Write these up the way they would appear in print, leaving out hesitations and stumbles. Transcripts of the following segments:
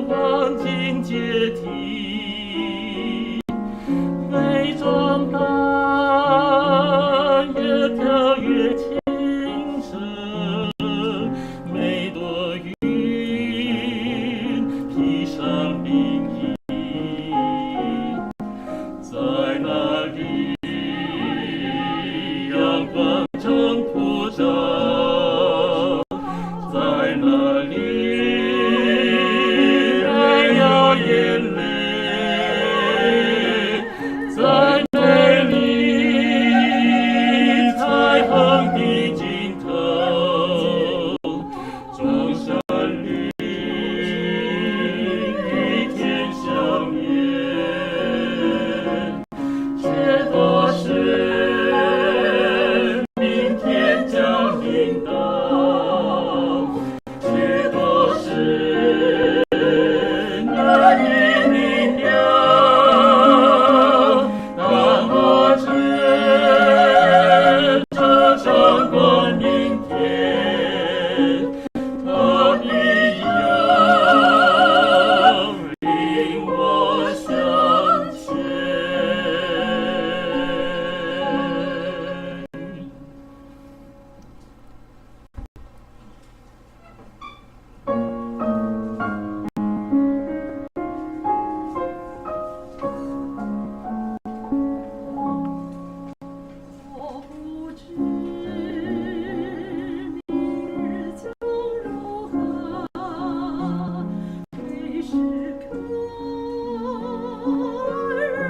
黃金階梯，偽裝單越飄越輕省，每朵雲披上冰衣，在那裡陽光正普照，在那裡沒有眼淚，在美麗彩虹的盡頭，鐘山綠與天相連，許多事明天將臨到，許多事難以明了，但我知這掌管明天，他必要領我向前。我不知明日將如何，每時刻安然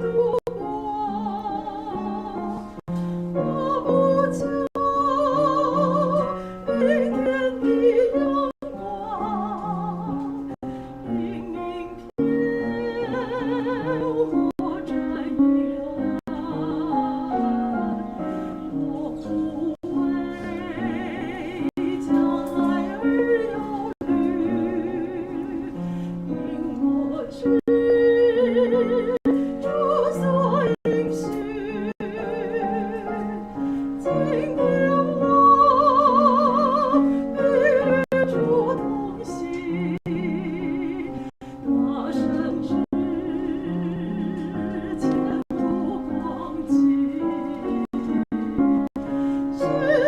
度過。我不求明天的陽光，因明天活著依然。我不為將來而憂慮，因我知主所應許。今天我必與主同行，得勝之前途光景。許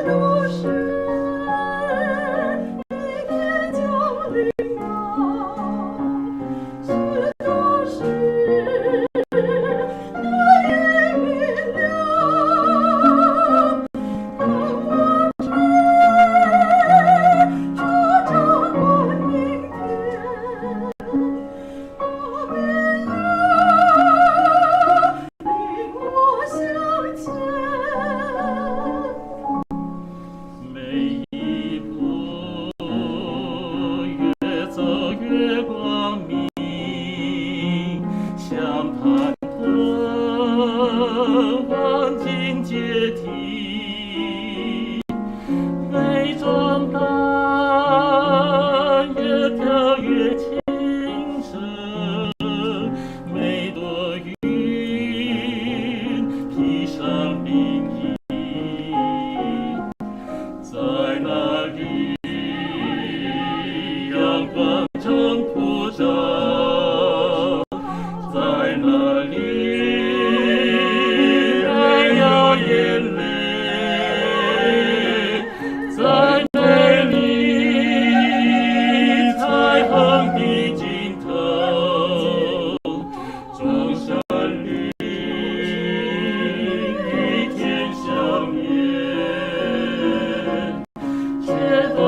多事明天將臨到，許多事難以明了，但我知主掌管明天，他必要領我向前。每一步越走越光明，像攀登黃金階梯，偽裝單越飄越輕省，每朵雲披上冰衣，在那裡陽光正普照，在那裡沒有眼淚，在美麗彩虹的盡頭，鐘山綠與天相連，許多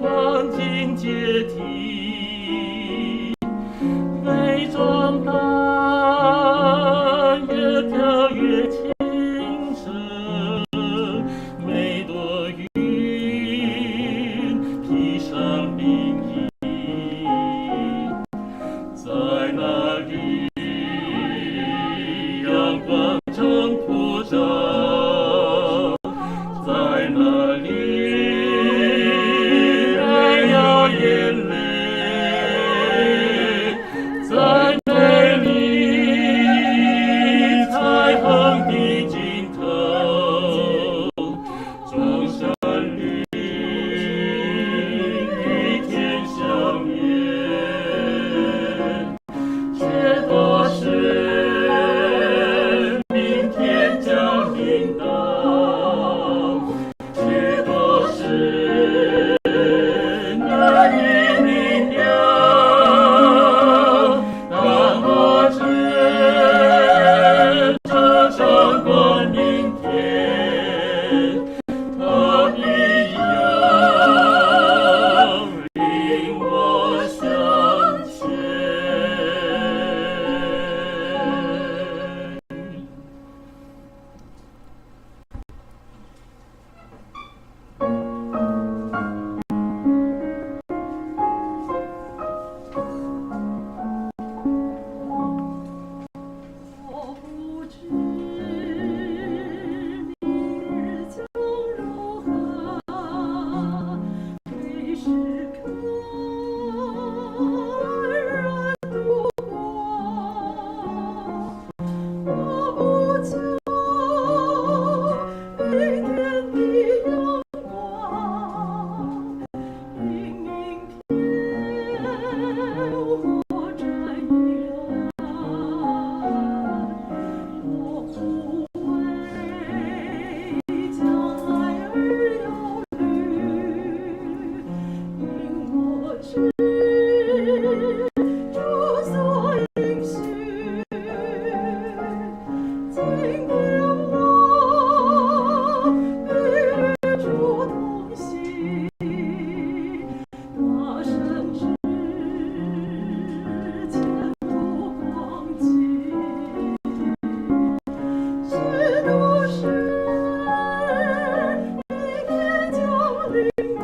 黃金階梯，每壯膽越跳越輕聲，每朵雲披上冰衣，在那裡陽光正普照，在那裡沒有眼淚，在美麗彩虹的盡頭，鐘山綠與天相連，許多事明天將臨到，許多事難以明了，但我知這勝過明天，它必要領我向前。我不知明日將如何，每時刻安然度過。我不求明天的陽光，因明天活著依然。我不為將來而憂慮，因我知主所應許。今天我必與主同行，得勝之前途光景。許多事明天將臨到，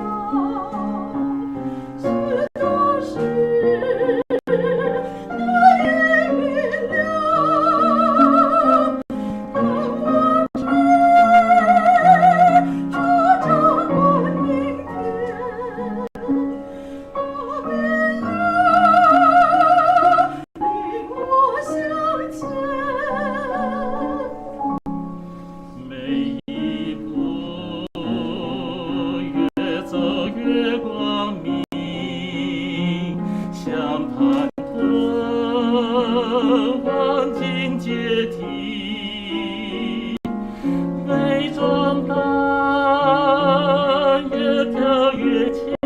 許多事難以明了，但我知主掌管明天，他必要領我向前。每一步越走越光明，像攀登黃金階梯，每壯膽越跳越輕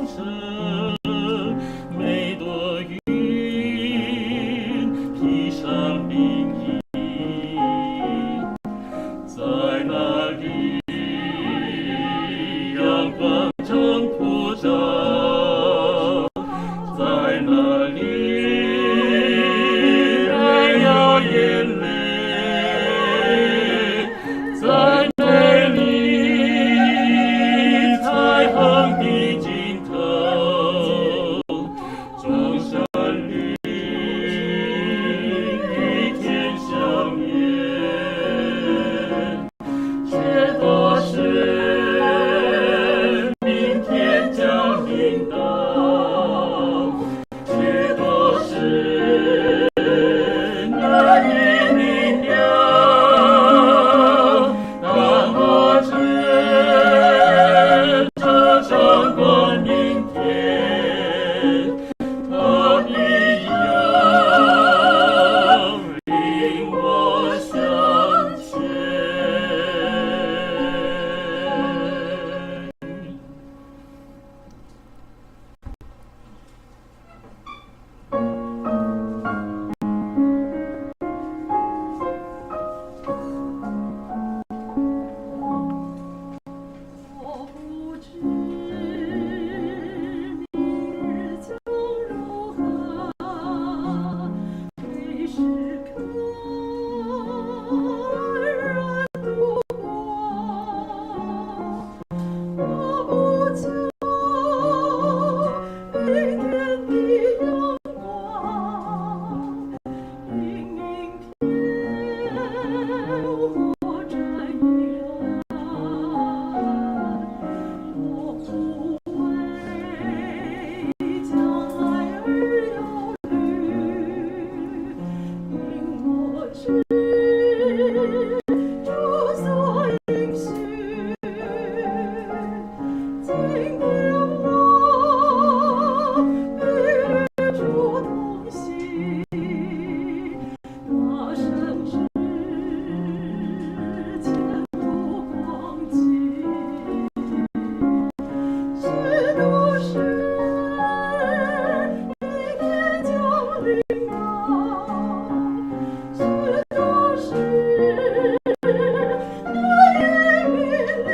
聲，每朵雲披上冰衣，在那裡陽光正普照，在那裡沒有眼淚，在美麗彩虹的今天我與主同行，大深知前途光景，許多事明天降臨到，許多事難以明了。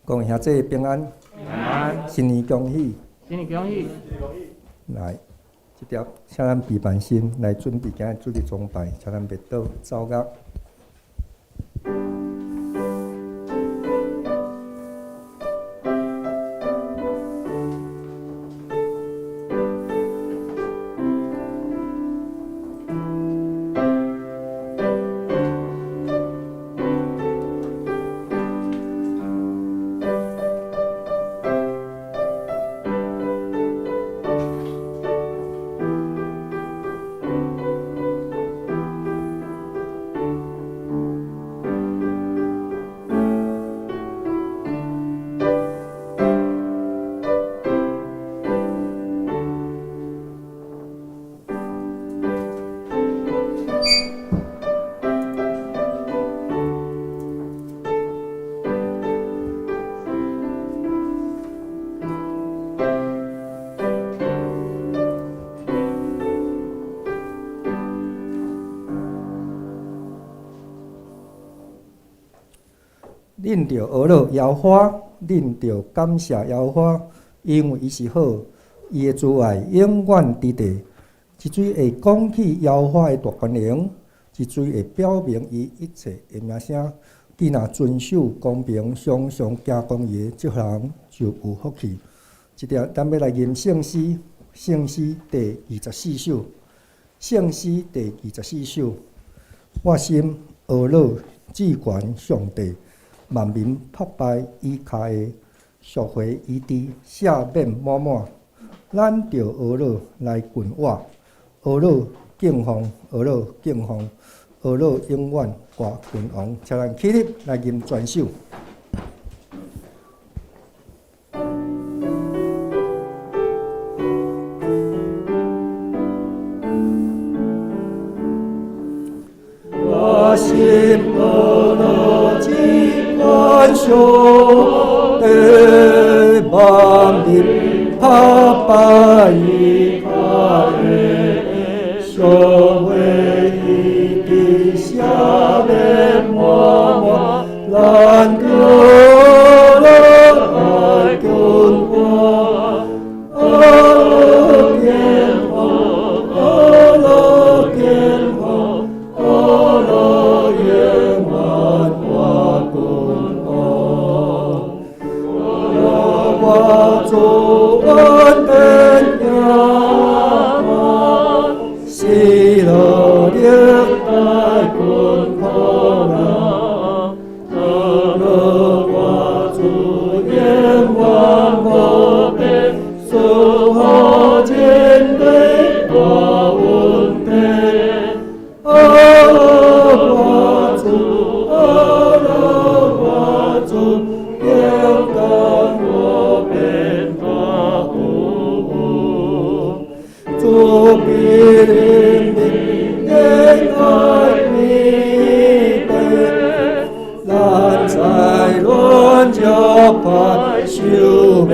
各位兄弟平安，平安，新年恭喜！新年恭喜！來，這條請咱備辦心來準備今日主日崇拜，請咱默禱奏樂。恁著呵咾耶和華，恁著感謝耶和華，因為伊是好，伊的慈愛永遠佇地。一喙會講起耶和華的大權能，一喙會表明伊一切的名聲。伊若遵守公平，常常行公義的，這人就有福氣。這條咱欲來吟聖詩，聖詩第二十四首，聖詩第二十四首。我心呵咾至懸上帝，萬民膜拜伊跤下，贖回伊佇赦免滿滿。咱著呵咾來近我，呵咾敬奉，呵咾敬奉，呵咾永遠活君王。請咱起立來吟全首。我心呵咾至懸上帝，萬民膜拜伊跤下，贖回伊的赦免滿滿，咱著呵咾來近我，呵咾敬奉，呵咾敬奉，呵咾永遠活君王。我主恩典行喜樂歷代困苦難，呵咾我主永遠無變，賜予人類大恩典。呵咾我主，呵咾我主，勇敢無變大富有，主必憐憫憐愛美德，咱在亂石歹受命，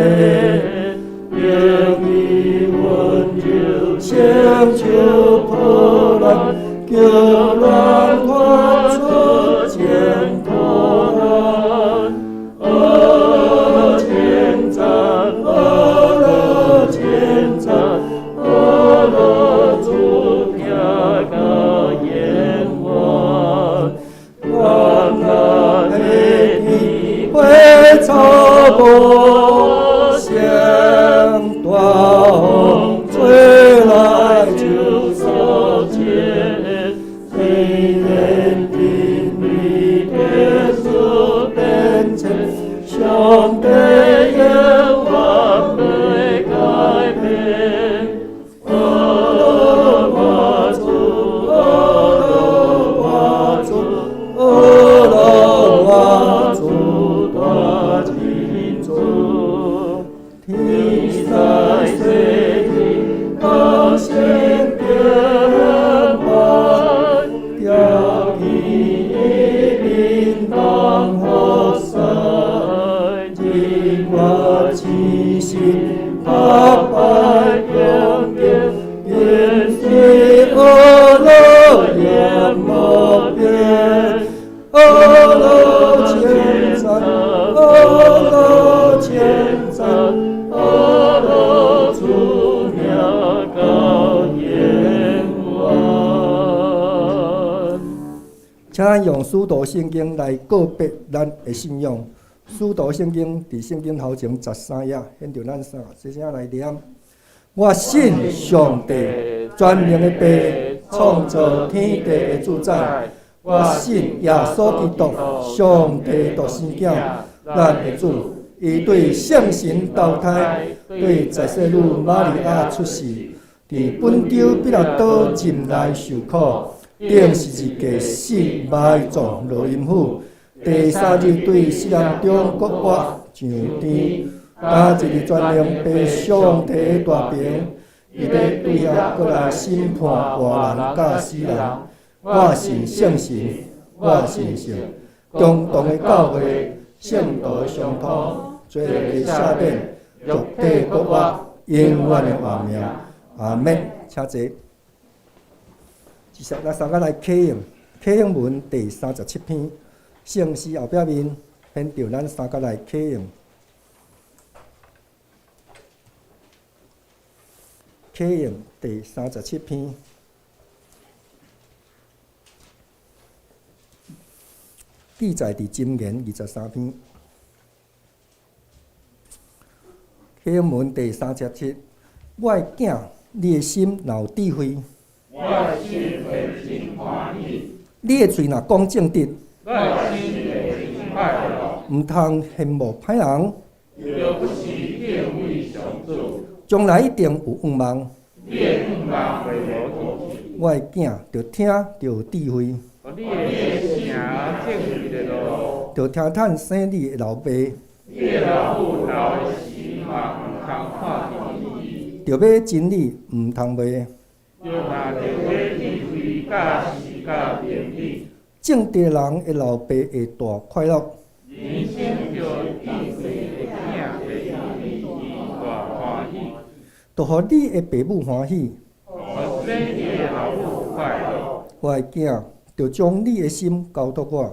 用伊溫柔成就破爛，叫咱脫出淨土難。呵咾稱讚，呵咾稱讚，呵咾主聽到永遠。咱若彼天花草無聲，大風吹來就掃盡。雖然經歷天數變遷，上帝永遠袂改變。呵咾我主，呵咾我主，呵咾我主大真主，天使世地同聲敬拜，踮起伊面當服侍，人我齊心膜拜恭敬，因是呵咾永無變。呵咾稱讚，呵咾請咱用使徒聖經來告別咱的信仰。使徒聖經佇聖經頭前13頁，現著咱三個齊聲來念。我信上帝，全能的父，創造天地的主宰。我信耶穌基督，上帝獨生囝，咱的主。伊對聖神投胎，對在聖女瑪利亞出世，佇本丟彼拉多入內受苦，釘十字架死，埋葬落陰府。第三日對死人中復活，上天，擔坐佇全能父上帝的大爿，伊欲對遐閣來審判活人佮死人。我信聖神，我信聖共同的教會，聖徒的相通，罪的赦免，肉體復活，永遠的活命。阿門。請坐。接下來，三個來啟應，啟應文第37篇，聖詩後壁面，現著咱三個來啟應。啟應第三十七篇，記載佇箴言23篇。啟應文第三十七，我的囝，你的心若有智慧，我的心會真歡喜。你的喙若講正直，我的心會真快樂。毋通羨慕歹人，著不是敬畏上主。將來一定有願望。你的願望會無去。我的囝，著聽，著有智慧。予你的心行正義的路。著聽趁生你的老爸。你的老母老的時嘛，毋通看輕伊。著買真理，毋通賣。著若著買智慧，佮時佮明理。正直人的老爸會大快樂。人生著智慧的囝會使伊大歡喜。著予你的爸母歡喜。予生你的老母快樂。我的囝，著將你的心交託我。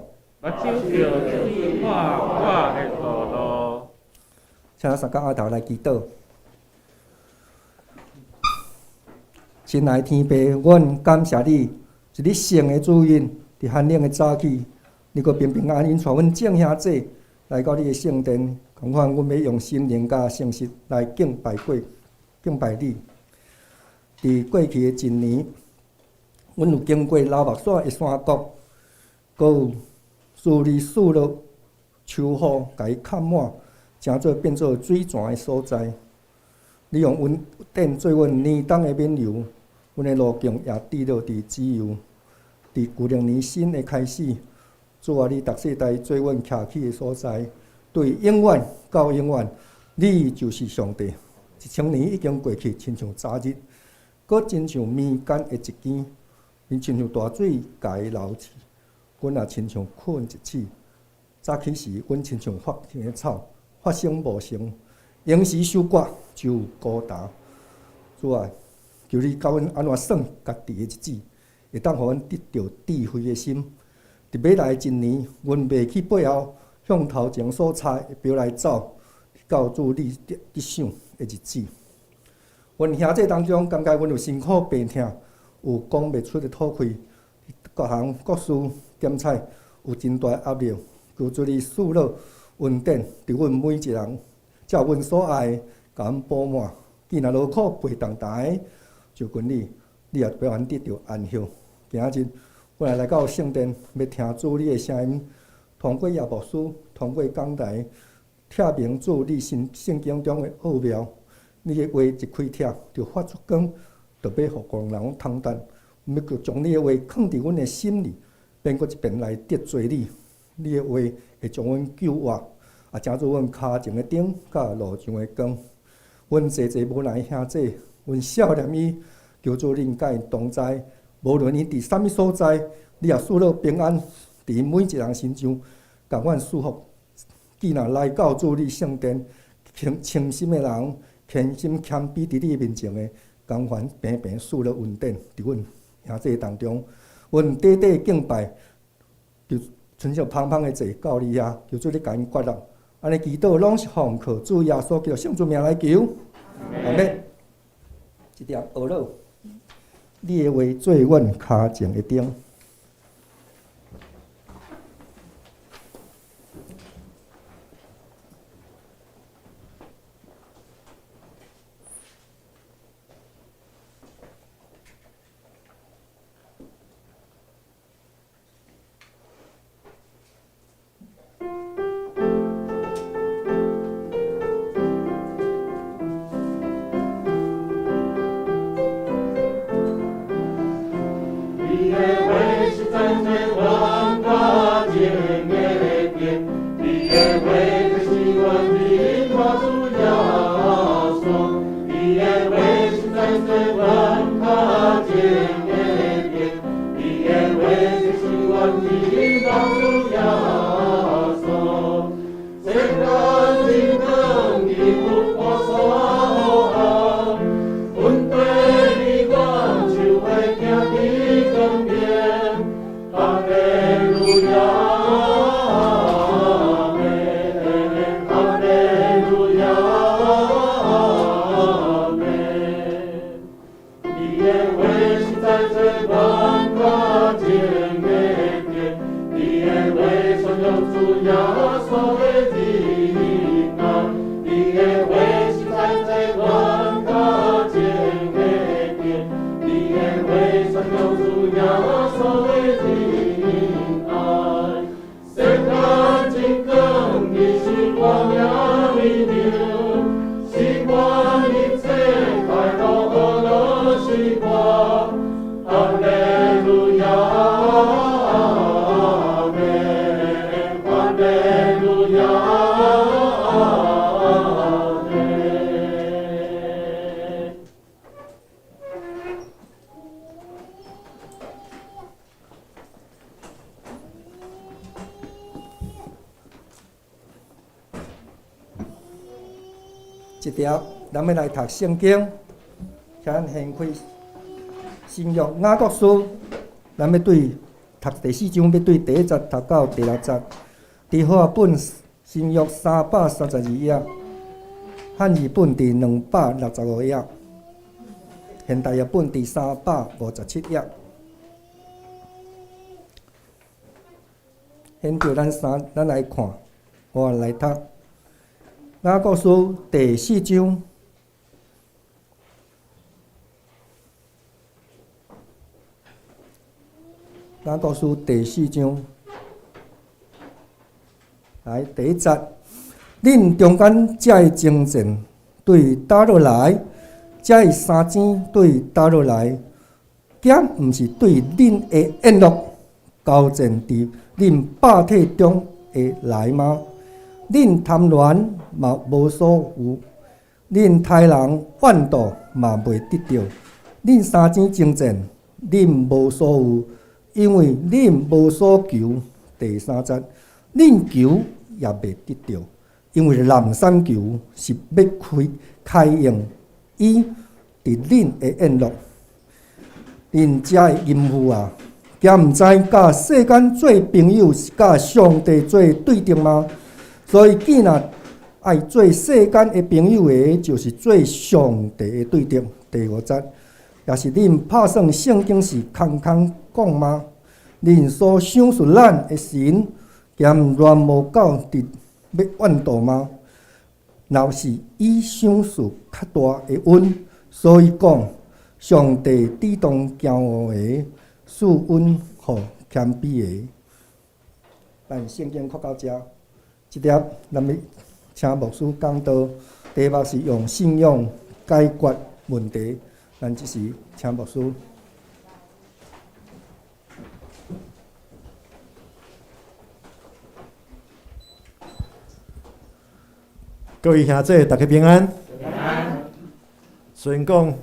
目睭著注意看我的道路。請咱三個阿頭來祈禱。親愛天父，阮感謝你，是你聖的主日，佇寒冷的早起，你閣平平安安帶阮眾兄弟來到你的聖殿，仝款阮欲用心靈佮誠實來敬拜過，敬拜你。佇過去的一年，阮有經過流目屎的山谷，閣有賜你賜落秋雨，共伊崁滿，成做變做水泉的所在。你用恩典做阮年冬的免油，阮的路徑也佇落佇自由。佇舊曆年新的開始，主啊，你逐世代做阮徛起的所在，對永遠到永遠，你就是上帝。1000年已經過去，親像昨日，閣親像暝間的一更，伊親像大水共伊流去，阮也親像睏一醒。早起時，阮親像發生的草，發生無成，榮時收割就有孤單。主啊，求你教阮按怎算家己的日子，會當予阮得著智慧的心。佇欲來的一年，阮袂去背後向頭前所差的標來走，到主你得賞的日子。阮兄弟當中，感覺阮有辛苦病痛，有講袂出的吐氣，各項各事檢採有真大壓力。求主你賜落恩典，佇阮每一人，照阮所愛的，共阮補滿。既若勞苦背重擔的，就近你，你也欲阮得著安息。今仔日，阮來到聖殿，欲聽主你的聲音，通過葉牧師，通過講台，拆明主你聖聖經中的奧妙。你的話一開拆，就發出光，就欲予戇人通達。欲閣將你的話囥佇阮的心裡，變閣一遍來得罪你。你的話會將阮救活，也成做阮跤前的燈，佮路上的光。阮濟濟無奈兄弟，阮少年伊，求主恁佮𪜶同在。無論伊佇啥物所在，你也賜落平安，佇每一人身上，共阮祝福。既若來到主你聖殿，誠誠心的人，虔心謙卑佇你面前的，仝款平平賜落恩典，佇阮兄弟當中，阮短短敬拜，就親像芳芳的祭到你遐，求主你共𪜶悅納。按呢祈禱攏是奉靠主耶穌基督聖主名來求，阿們。這點學了，你的話做阮跤前的燈。這條，咱欲來讀聖經，請咱掀開新約雅各書，咱欲對讀第四章，欲對第一節讀到第六節。佇和合本新約332頁，漢語本佇265頁，現代譯本佇357頁。現著咱三，咱來看，我來讀雅各書第四章。雅各書第四章，來第一節，恁中間這个爭戰對佗落來，這个相爭對佗落來，敢毋是對恁的宴樂交戰佇恁肉體中的來嗎？恁貪戀嘛無所有，恁刣人怨妒嘛袂得著，恁相爭爭戰，恁無所有，因為恁無所求。第三節，恁求也袂得著，因為濫三求是欲開開用伊佇恁的宴樂。恁遮的淫婦啊，敢毋知佮世間做朋友是佮上帝做對敵嗎？所以，既若愛做世間的朋友的，就是做上帝的對敵。第五節，也是恁拍算聖經是空空講嗎？恁所賞賜咱的神，敢戀慕到佇欲怨妒嗎？若是伊賞賜較大的恩，所以講，上帝抵擋驕傲的，賜恩予謙卑的。咱聖經讀到遮，這粒咱欲請牧師講道，題目是用信仰解決問題。咱這時請牧師。各位兄弟，大家平安。雖然講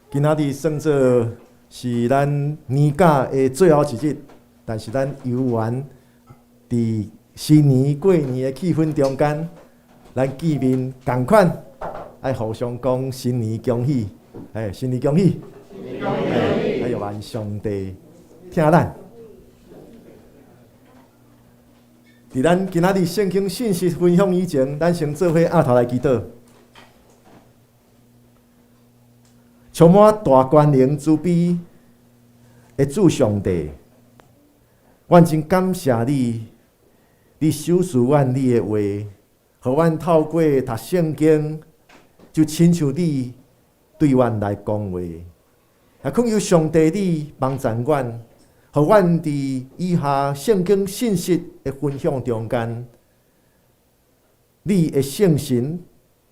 今仔日算做是咱年假的最後一日，但是咱猶原佇新年過年的氣氛中間，咱見面仝款，愛互相講新年恭喜，哎，新年恭喜，哎，願上帝疼咱。佇咱今仔日聖經信息分享以前，咱先做伙徹頭來祈禱。充滿大權能慈悲的主上帝，阮真感謝你，你賞賜阮你的話，予阮透過讀聖經，就親像你對阮來講話。也懇求上帝你幫助阮，予阮佇以下聖經信息的分享中間，你的聖神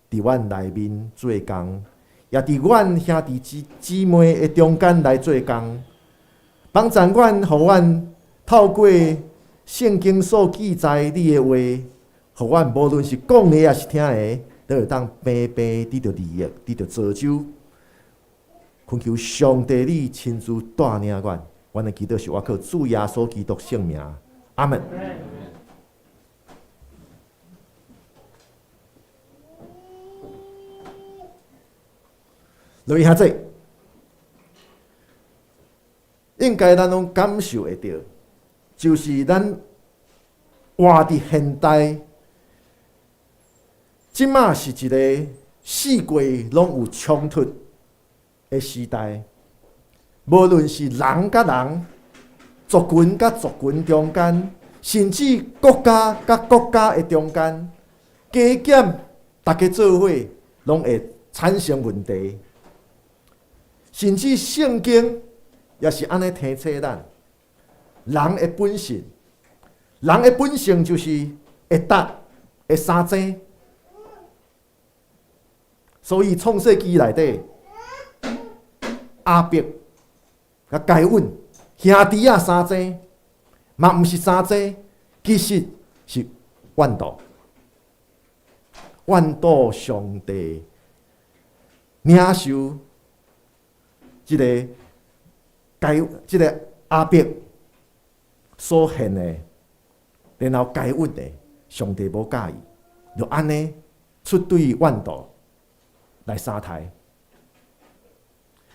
佇阮內面做工，也佇阮兄弟姊妹的中間來做工，幫助阮，予阮透過聖經所記載你的話，予阮無論是講的抑是聽的，都會當平平得著利益，得著造就。懇求上帝你親自帶領阮，阮的祈禱是倚靠主耶穌基督聖名，阿門。落去遐濟，應該咱攏感受會著，就是咱活佇現代，這馬是一个四界攏有衝突的時代。無論是人佮人、族群佮族群中間，甚至國家佮國家的中間，加減逐家做伙，攏會產生問題。甚至聖經也是按呢提醒咱，人的本性，人的本性就是會鬥、會相爭。所以創世記內底，亞伯佮該隱兄弟仔相爭，嘛毋是相爭，其實是怨妒，怨妒上帝領受這个該這个亞伯所獻的，然後該隱的上帝無佮意，就按呢出對怨妒。來相刣。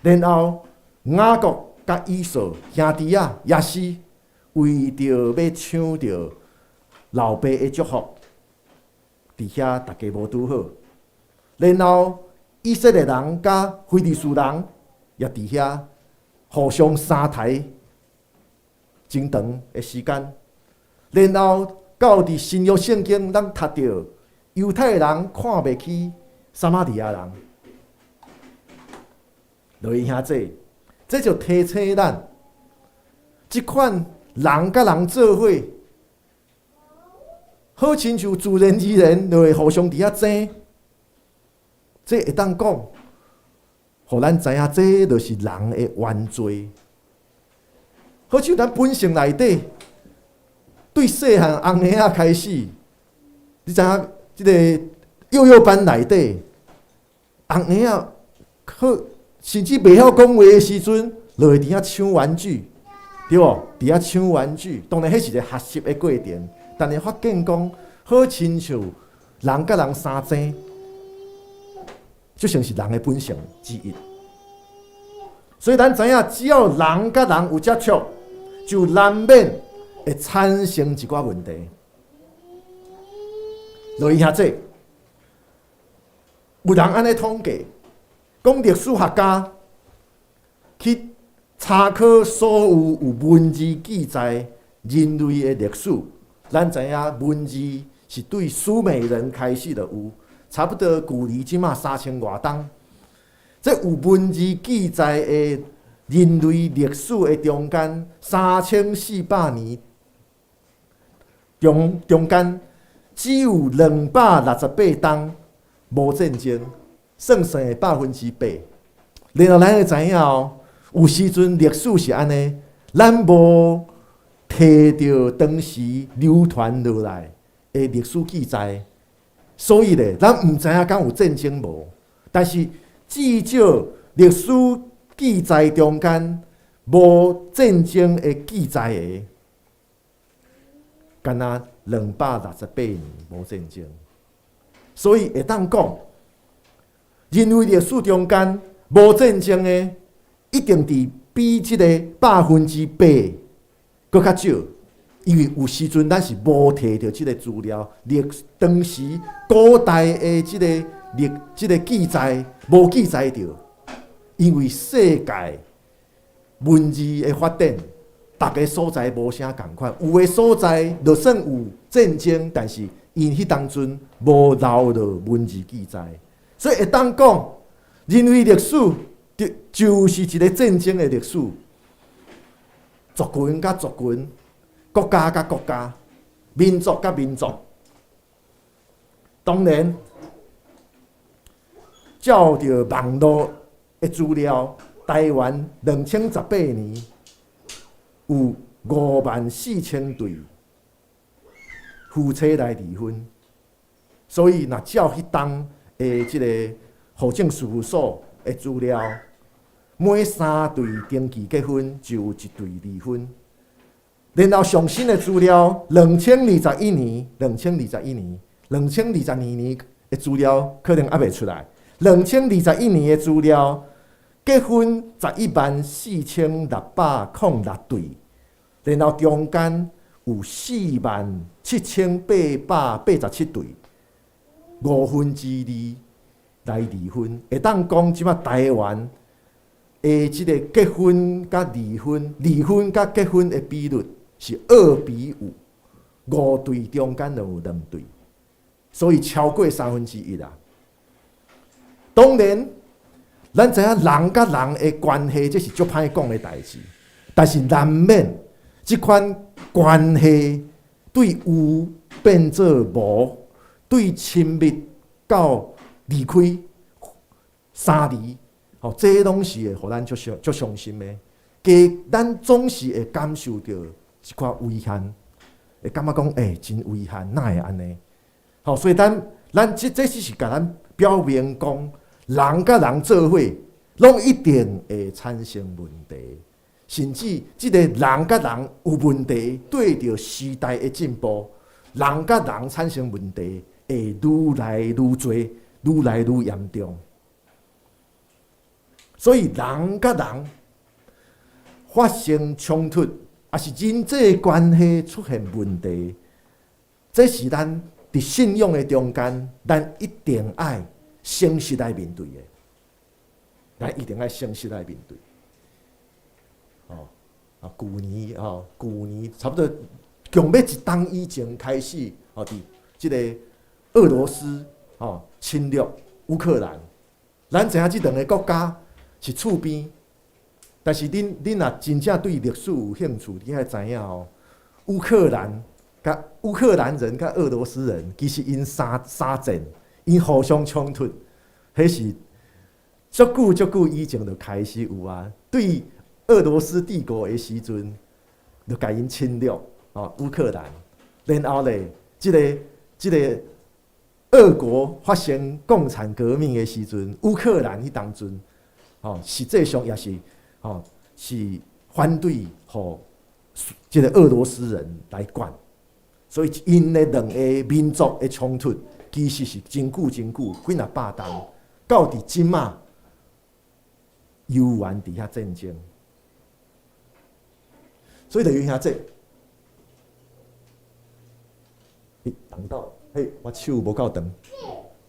然後雅各佮以掃兄弟仔也是為著欲搶著老爸的祝福，佇遐大家無拄好。然後以色列人佮非利士人也佇遐互相相刣真長的時間。然後到佇新約聖經，咱讀著猶太人看袂起撒瑪利亞人。落去兄弟，這就提醒咱，這款人佮人做伙，好親像自然而然就會互相佇遐爭。這會當講，予咱知影，這就是人的原罪。好像咱本性內底，對細漢紅嬰仔開始，你知影？這个幼幼班內底，紅嬰仔好，甚至袂曉講話的時陣，就會佇遐搶玩具，對無？佇遐搶玩具，當然彼是一个學習的過程，但是發現講，好親像人佮人相爭，就像是人的本性之一。所以咱知影，只要人佮人有接觸，就難免會產生一寡問題。落去兄弟，有人按呢統計，講歷史學家去查考所有有文字記載人類的歷史，咱知影文字是對蘇美人開始就有，差不多距離這馬3000外冬。這有文字記載的人類歷史的中間3400年中間，只有268冬無戰爭，算算8%。然後咱會知影哦，有時陣歷史是按呢，咱無提著當時流傳落來的歷史記載，所以咧，咱毋知影敢有戰爭無。但是至少歷史記載中間無戰爭的記載的，敢若268年無戰爭，所以會當講，人類歷史中間無戰爭的，一定佇比這个8%閣較少，因為有時陣咱是無提著這个資料，歷當時古代的這个歷這个記載無記載著，因為世界文字的發展，逐个所在無啥仝款，有的所在就算有戰爭，但是𪜶彼當陣無留落文字記載，所以會當講，人類歷史就是一個戰爭的歷史，族群佮族群，國家佮國家，民族佮民族。當然，照著網路的資料，台灣2018年有54,000對夫妻來離婚，所以若照彼當的這個戶政事務所的資料，每三對登記結婚就有一對離婚。然後上新的資料，2021年、2021年、2022年的資料可能猶未出來。2021年的資料，結婚114,606對，然後中間有47,887對，2/5來離婚。會當講，這馬台灣的這個結婚佮離婚、離婚佮結婚的比率是2比5，五對中間就有兩對，所以超過1/3啦。當然，咱知影人佮人的關係，這是足歹講的代誌，但是難免這款關係對有變做無，對親密到離開相離，吼，這攏是會予咱足傷足傷心的。加咱總是會感受著一寡遺憾，會感覺講，欸，真遺憾，哪會按呢？吼，所以咱這只是共咱表明講，人佮人做伙，攏一定會產生問題，甚至這个人佮人有問題，對著時代的進步，人佮人產生問題會愈來愈濟，愈來愈嚴重。所以人佮人發生衝突，抑是人際關係出現問題，這是咱佇信仰的中間，咱一定愛誠實來面對的。咱一定愛誠實來面對。哦，啊，舊年吼，舊年差不多強欲一冬以前開始，哦，佇這个俄羅斯吼侵略烏克蘭，咱知影這兩个國家是厝邊，但是恁若真正對歷史有興趣，你愛知影哦，烏克蘭佮烏克蘭人佮俄羅斯人，其實𪜶三三戰，𪜶互相衝突，彼是足久足久以前就開始有啊。對俄羅斯帝國的時陣，就共𪜶侵略哦烏克蘭，然後咧，這个俄國發生共產革命的時陣，烏克蘭彼當陣，哦，實際上也是哦，是反對予這个俄羅斯人來管，所以𪜶的兩个民族的衝突，其實是真久真久，幾若百冬，到佇這馬猶原佇遐戰爭，所以就有兄弟，欸，等到，嘿，我手無夠長，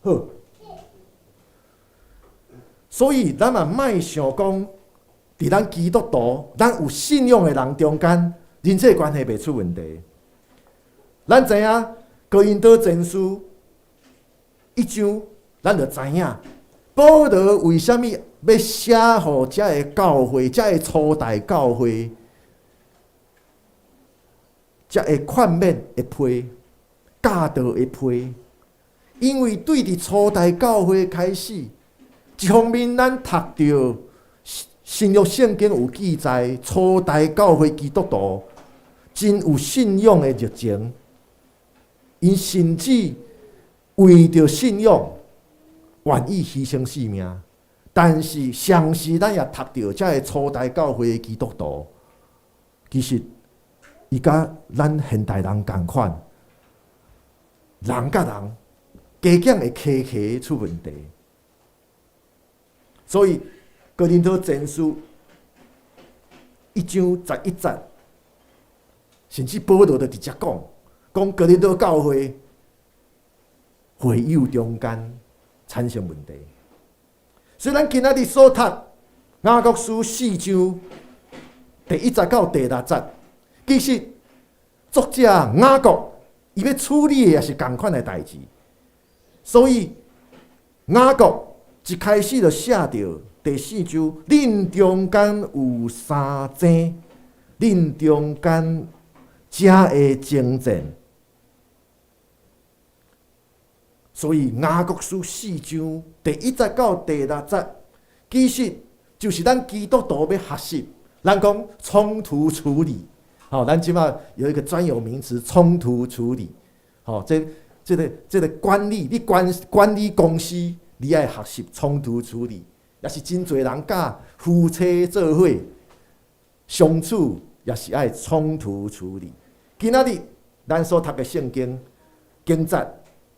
好，所以咱嘛莫想講，佇咱基督徒，咱有信仰的人中間，人際關係袂出問題。咱知影哥林多前書一章，咱就知影保羅為啥物欲寫予遮个教會，遮个初代教會，遮个勸勉的批、教導的批，因為對佇初代教會開始，一方面咱讀著新約聖經有記載，初代教會基督徒真有信仰的熱情，𪜶甚至為著信仰願意犧牲性命。但是，同時咱也讀著遮个初代教會的基督徒，其實伊佮咱現代人仝款，人佮人加減會磕磕出問題。所以，哥林多前書一章十一節，甚至保羅就直接講，講哥林多教會會友中間產生問題。所以咱今仔日所讀雅各書四章第一節到第六節，其實作者雅各伊欲處理的也是仝款的代誌。所以雅各一開始就寫著第四章，恁中間有相爭，恁中間才會爭戰。所以雅各書四章第一節到第六節，其實就是咱基督徒欲學習，咱講衝突處理。吼，咱這馬有一個專有名詞，衝突處理。吼，這個管理，你管理公司，你愛學習衝突處理，也是真濟人佮夫妻做伙相處，也是愛衝突處理。今仔日咱所讀的聖經經節，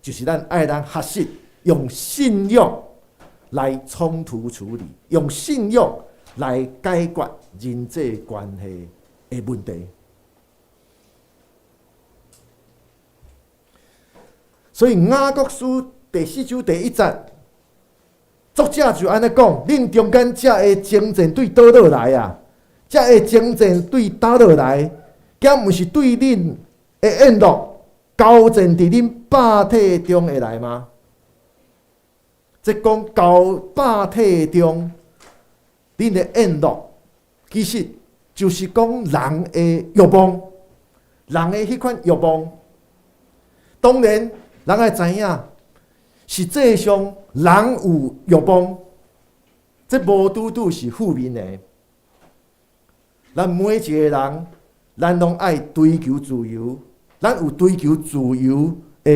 就是咱愛咱學習用信仰來衝突處理，用信仰來解決人際關係的問題。所以雅各書第四章第一節，作者就按呢講：恁中間才會爭戰對佗落來啊？才會爭戰對佗落來，敢毋是對恁的宴樂交戰佇恁百體中會來嗎？這講交百體中，恁的宴樂，其實就是講人的欲望，人的彼款欲望。當然，人愛知影，實際上人有欲望，這無拄拄是負面的。咱每一个人，咱攏愛追求自由，咱有追求自由的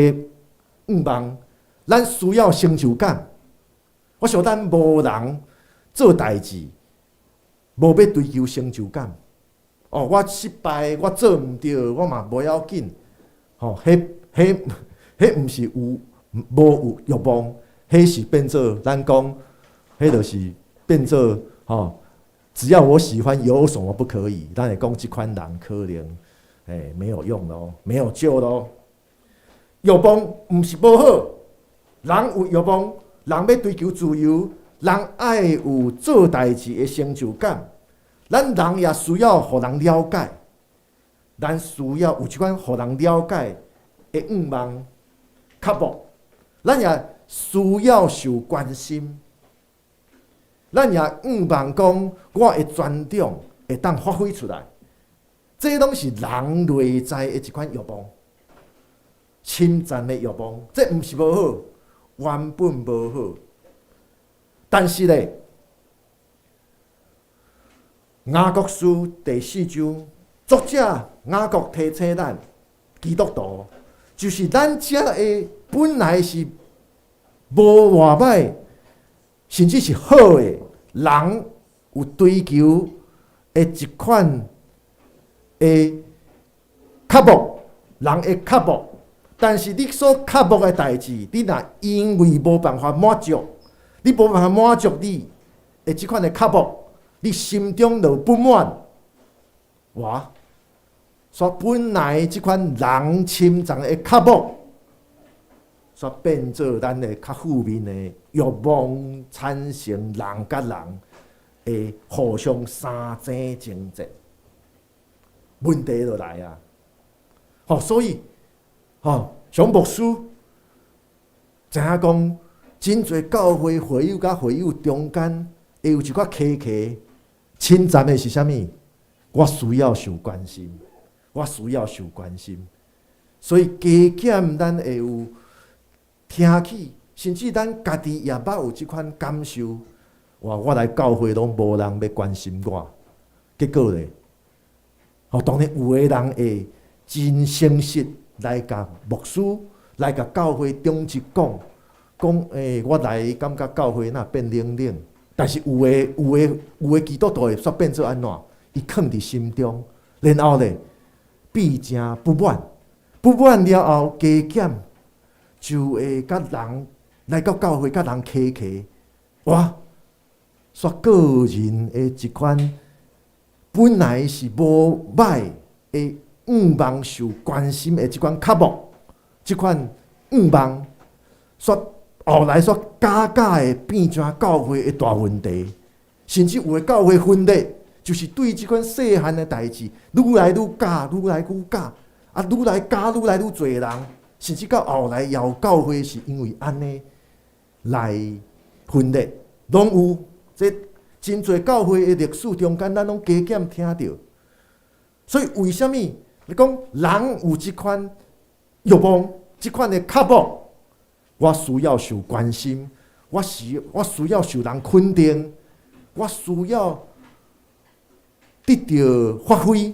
願望，咱需要成就感。我想咱無人做代誌，無欲追求成就感。哦，我失敗，我做毋著，我嘛無要緊。吼，彼毋是有無有欲望，彼是變做咱講，彼就是變做吼，只要我喜歡，有什麼不可以？咱會講這款人可能，沒有用咯，沒有救咯。欲望毋是無好，人有欲望，人欲追求自由，人愛有做代誌的成就感。咱人也需要予人了解，咱需要有這款予人了解的願望、渴慕。咱也需要受關心，咱也願望講我的專長會當發揮出來。這攏是人內在的一款欲望，深層的欲望，這毋是無好，原本無好。但是咧，雅各書第四章，作者雅各提醒咱，基督徒就是咱這的本來是無偌歹，甚至是好的人，有追求的一款的渴慕，人會渴慕，但是你所渴慕的代誌，你若因為無辦法滿足，你無辦法滿足你的這款的渴慕，你心中就不滿，哇！所以本來這款人深層的渴慕，煞變做咱的較負面的欲望，產生人佮人會互相相爭爭戰，問題就來啊！吼，所以吼，像牧師知影講，真濟教會會友佮會友中間會有一寡溪溪，深層的是啥物？我需要受關心，我需要受關心，所以加減咱會有聽起，甚至咱家己也捌有這款感受。哇！我來教會攏無人欲關心我，結果咧，吼，當然有的人會真誠實來共牧師，來共教會長執講，講我來感覺教會若變冷冷，但是有的基督徒會煞變做按怎？伊囥佇心中，然後咧變成不滿，不滿了後加減就會佮人來到教會佮人客氣，哇！煞個人的一款本來是無歹的願望受關心的這款渴慕，這款願望，煞後來煞假假的變成教會的大問題，甚至有的教會分裂，就是對這款細漢的代誌，愈來愈加，愈來愈加，啊，愈來加，愈來愈濟人，甚至到後來有教會是因為按呢來分裂，攏有。這真濟教會的歷史中間，咱攏加減聽著。所以為啥物你講人有這款欲望，這款的渴慕，我需要受關心，我需要受人肯定，我需要得著發揮，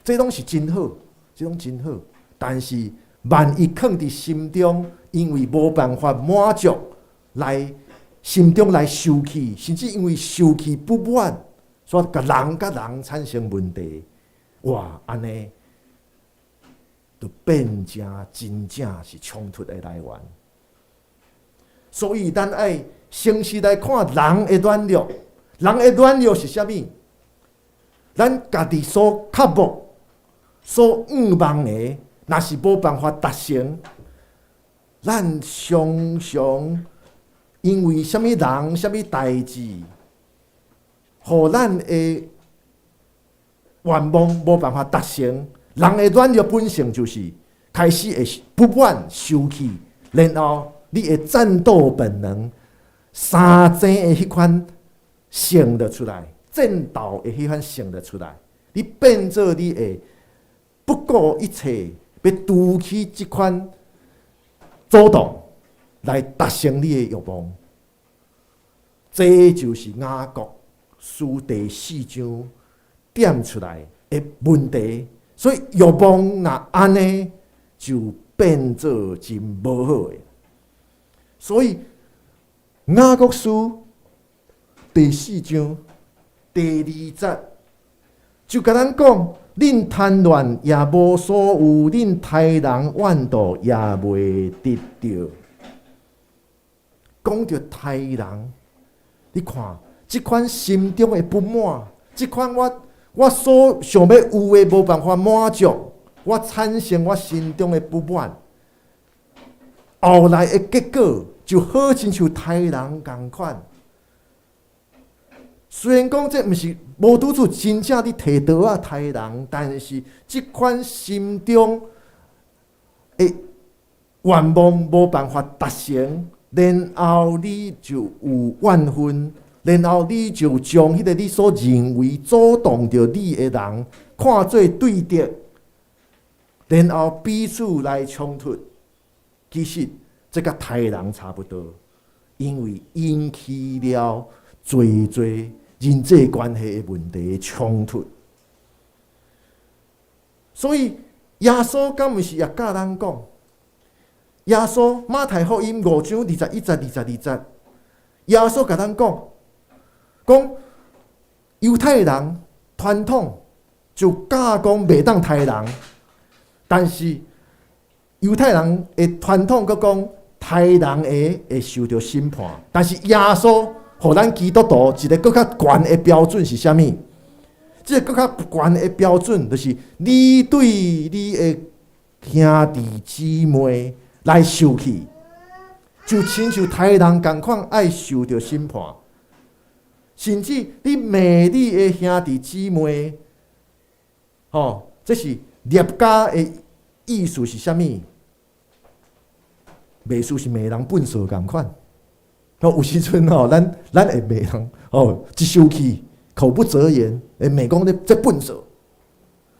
這攏是真好，這攏真好。但是萬一囥佇心中，因為無辦法滿足來心中來受氣，甚至因為受氣不滿，所以共人佮人產生問題。哇，按呢就變成真正是衝突的來源。所以咱愛誠實來看人的軟弱，人的軟弱是啥物？咱家己所渴慕、所願望的，若是無辦法達成，咱常常因為啥物人、啥物代誌，予咱的願望無辦法達成。人的軟弱本性就是開始會不滿、生氣，然後你的戰鬥本能、相爭的彼款性就出來，戰鬥的彼款性就出來，你變做你會不顧一切，欲奪取這款主動來達成你的欲望。這就是雅各書第四章點出來的問題。所以欲望若按呢，就變做真無好的。所以雅各書第四章第二節就共咱講：恁貪戀也無所有，恁刣人怨妒也袂得著。講著刣人，你看，這款心中的不滿，這款我所想欲有的無辦法滿足，我產生我心中的不滿。後來的結果就好親像刣人仝款。雖然講這毋是無拄拄真正佇提刀仔刣人，但是這款心中的願望無辦法達成，然後你就有怨恨，然後你就將彼個你所認為阻擋著你的人看做對敵，然後彼此來衝突。其實這佮刣人差不多，因為引起了濟濟人際關係的問題衝突。所以耶穌敢毋是也教咱講？耶穌馬太福音五章21節、22節，耶穌共咱講，講猶太人傳統就教講袂當刣人，但是猶太人的傳統閣講刣人的會受著審判，但是耶穌予咱基督徒一個閣較懸的標準是啥物？這個閣較懸的標準就是你對你的兄弟姊妹來受氣，就親像刣人仝款愛受著審判，甚至你罵你的兄弟姊妹，吼，這是捏家的意思是啥物？袂輸是罵人糞埽仝款。吼，有時陣吼，咱會罵人，吼，一生氣，口不擇言，會罵講你這糞埽。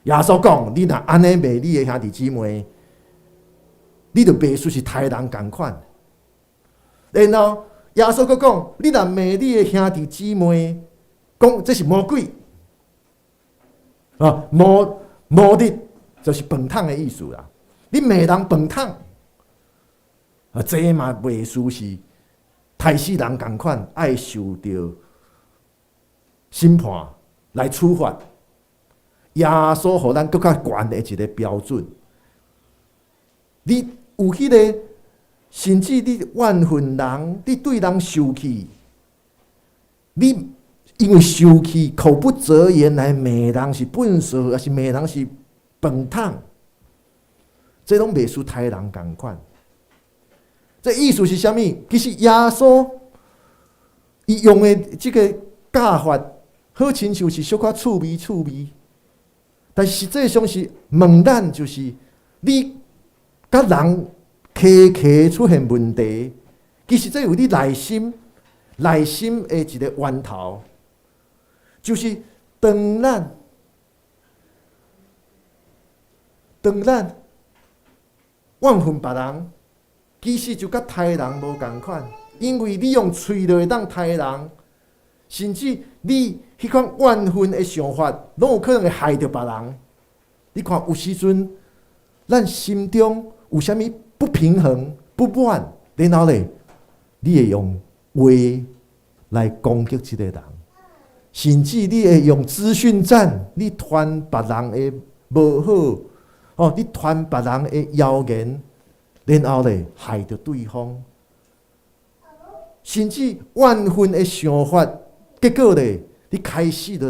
耶穌講，你若按呢罵你的兄弟姊妹，你就袂輸是刣人仝款。然後耶穌閣講，你若罵你的兄弟姊妹，講這是魔鬼，啊，魔力就是糞桶的意思啦。你罵人糞桶，啊，這嘛袂輸是刣死人仝款，愛受著審判來處罰。耶穌予咱閣較懸的一個標準，你有彼個，甚至你怨恨人，你對人受氣，你因為受氣口不擇言來罵人是糞埽，抑是罵人是糞桶，這攏袂輸刣人仝款。這意思是啥物？其實耶穌伊用的這個教法，好親像是小可趣味趣味，但實際上是問咱，就是你佮人磕磕出現問題，其實這有你內心的一個源頭，就是當咱怨恨別人，其實就佮刣人無仝款，因為你用喙就會當刣人，甚至你彼款怨恨的想法，攏有可能會害著別人。你看有時陣，咱心中有啥物不平衡、不滿，然後咧，你會用話來攻擊這個人，甚至你會用資訊戰，你傳別人的無好，哦，你傳別人的謠言，然後咧害著對方，甚至怨恨的想法，結果咧，你開始就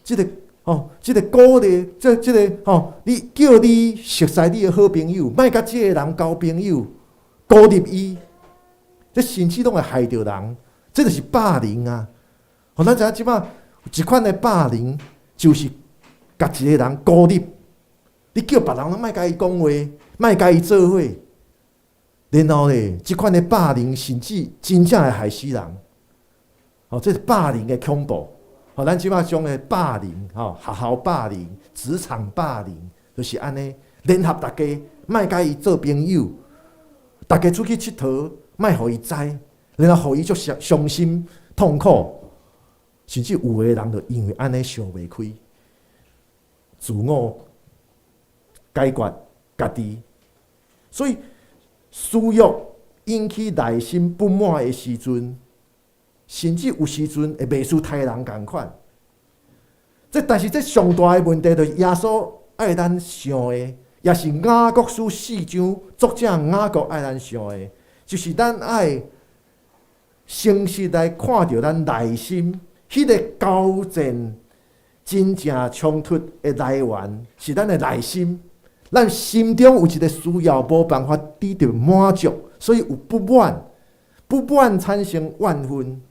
這個哦，這個鼓勵，這個吼，你叫你熟似你的好朋友，莫佮這個人交朋友，孤立伊，這甚至攏會害著人，這就是霸凌啊！予咱知影這擺一款的霸凌，就是共一個人孤立，你叫別人攏莫共伊講話，莫共伊做伙，然後咧，這款的霸凌甚至真正會害死人。哦，這是霸凌的恐怖。哦，咱這擺講的霸凌，吼，學校霸凌、職場霸凌，就是按呢，聯合大家，莫共伊做朋友，大家出去𨑨迌，莫予伊知，然後予伊足傷心、痛苦，甚至有的人就因為按呢想袂開，自我解決家己，所以私欲引起內心不滿的時陣，甚至有時陣會袂輸刣人仝款。這但是這上大的問題，就是耶穌愛咱想的，也是雅各書四章作者雅各愛咱想的，就是咱愛誠實來看著咱內心彼個交戰真正衝突的來源，是咱的內心。咱心中有一个需要，無辦法得著滿足，所以有不滿，不滿產生怨恨。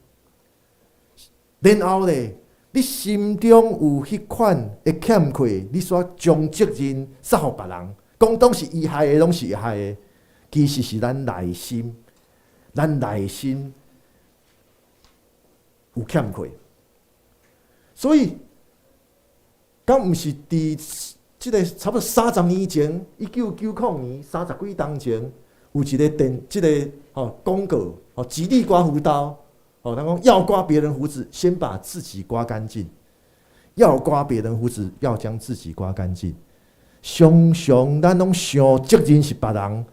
然後咧，你心中有彼款的欠缺，你煞將責任捒予別人，講攏是伊害的，攏是伊害的。其實是咱內心，咱內心有欠缺。所以，敢毋是佇這个差不多三十年前，1990年30幾冬前，有一個電，這个吼廣告，吼吉利刮鬍刀，吼人講要刮別人鬍子，先把自己刮乾淨；要刮別人鬍子，要將自己刮乾淨。常常咱攏想責任是別人，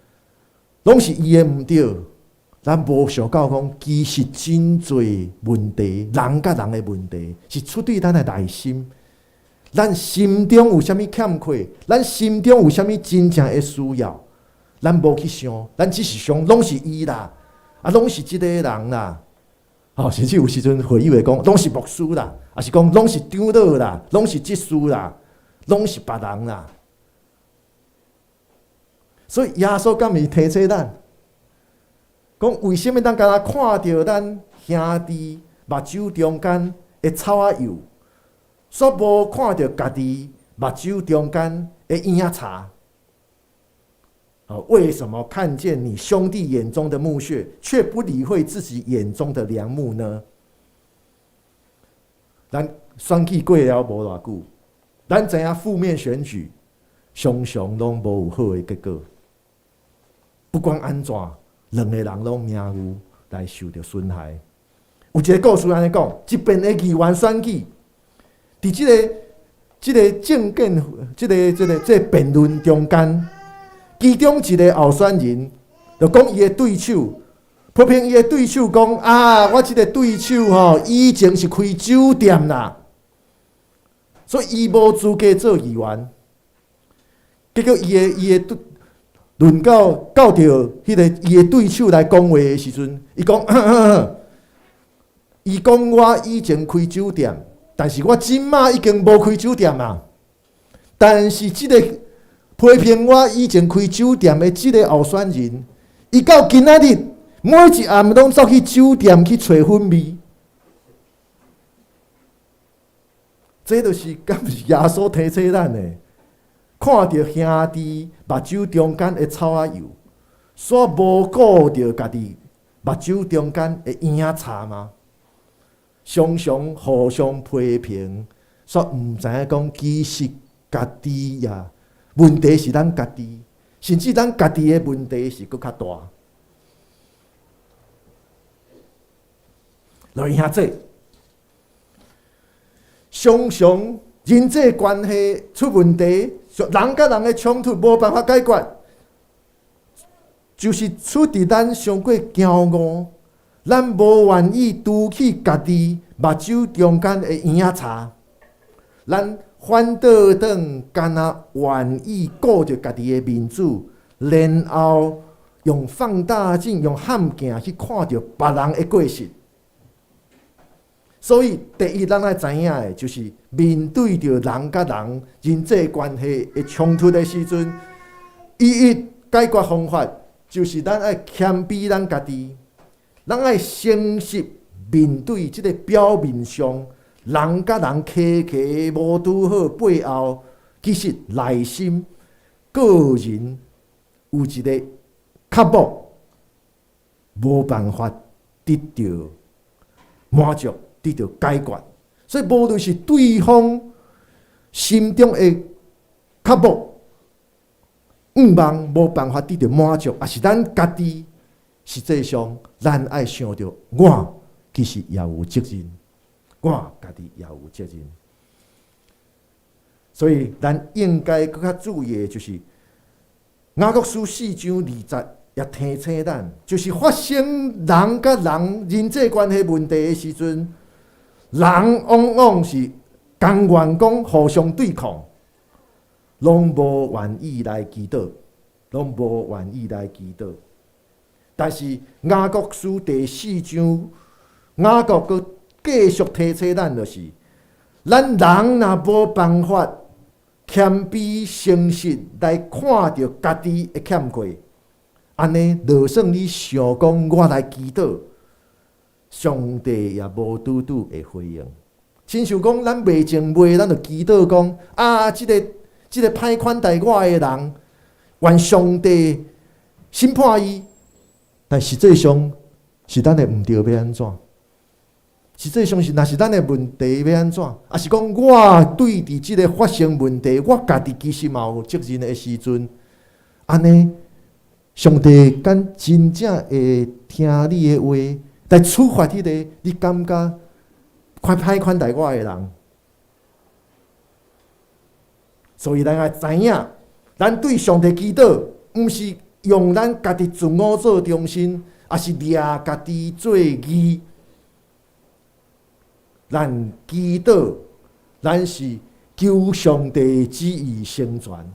攏是伊的毋對，咱無想到講，其實真濟問題，人佮人的問題，是出對咱的內心。咱心中有啥物欠缺？咱心中有啥物真正的需要？咱無去想，咱只是想攏是伊啦，啊，攏是這個人啦。吼，甚至有時陣會以為講攏是牧師啦，抑是講攏是長老啦，攏是執事啦，攏是別人啦。所以耶穌敢毋是提醒咱，講為啥物咱敢若看著咱兄弟目睭中間的草仔幼，煞無看著家己目睭中間的影仔柴？為什麼看見你兄弟眼中的木屑，卻不理會自己眼中的梁木呢？咱選舉過了無偌久，咱知影負面選舉常常攏無有好的結果。不管按怎，兩个人攏名譽來受著損害。有一个故事按呢講，這邊的議員選舉，佇這個政見、這個辯論中間，其中一个候選人就講伊的對手，批評伊的對手講啊，我這个對手吼以前是開酒店啦，所以伊無資格做議員。結果伊的輪到著彼个伊的對手來講話的時陣，伊講，伊講我以前開酒店，但是我這馬已經無開酒店啊。但是這个批評我以前開酒店的這个候選人，伊到今仔日每一暗攏走去酒店去揣粉味。這就是敢是耶穌提醒咱的？看著兄弟目睭中間的草仔幼，煞無顧著家己目睭中間的影仔柴嗎？常常互相批評，煞毋知影講其實家己也問題是咱家己，甚至咱家己的問題是閣較大。來兄弟，常常人際關係出問題，人佮人的衝突無辦法解決，就是出佇咱傷過驕傲，咱無願意除去家己目睭中間的影仔柴，咱反倒轉敢若願意顧著家己的面子，然後用放大鏡、用譀鏡去看著別人的過失。所以，第一，咱愛知影的，就是面對著人佮人人際關係的衝突的時陣，唯一解決方法就是咱愛謙卑咱家己，咱愛誠實面對這个表面上人佮人客氣無拄好背後，其實內心個人有一个渴慕，無辦法得著滿足。得著解決，所以無論是對方心中的渴慕、願望無辦法得著滿足，抑是咱家己實際上，咱愛想著我其實也有責任，我家己也有責任。所以咱應該閣較注意的就是雅各書4章2節也提醒咱，就是發生人佮人人際關係問題的時陣。人往往是甘願講互相對抗，攏無願意來祈禱，攏無願意來祈禱。但是雅各書第四章，雅各閣繼續提醒咱，就是咱人若無辦法謙卑誠實來看著家己的欠缺，按呢，就算你想講我來祈禱，上帝也無拄拄會回應。親像講，咱袂種袂，咱就祈禱講啊，這個歹款待我的人，願上帝審判伊。但實際上是咱的毋對，欲按怎？實際上是，若是咱的問題欲按怎？抑是講我對佇這个發生問題，我家己其實嘛有責任的時陣，按呢，上帝敢真正會聽你的話來處罰彼个你感覺較歹款待我的人？所以咱愛知影，咱對上帝祈禱，毋是用咱家己自我做中心，抑是掠家己做義。咱祈禱，咱是求上帝旨意成全。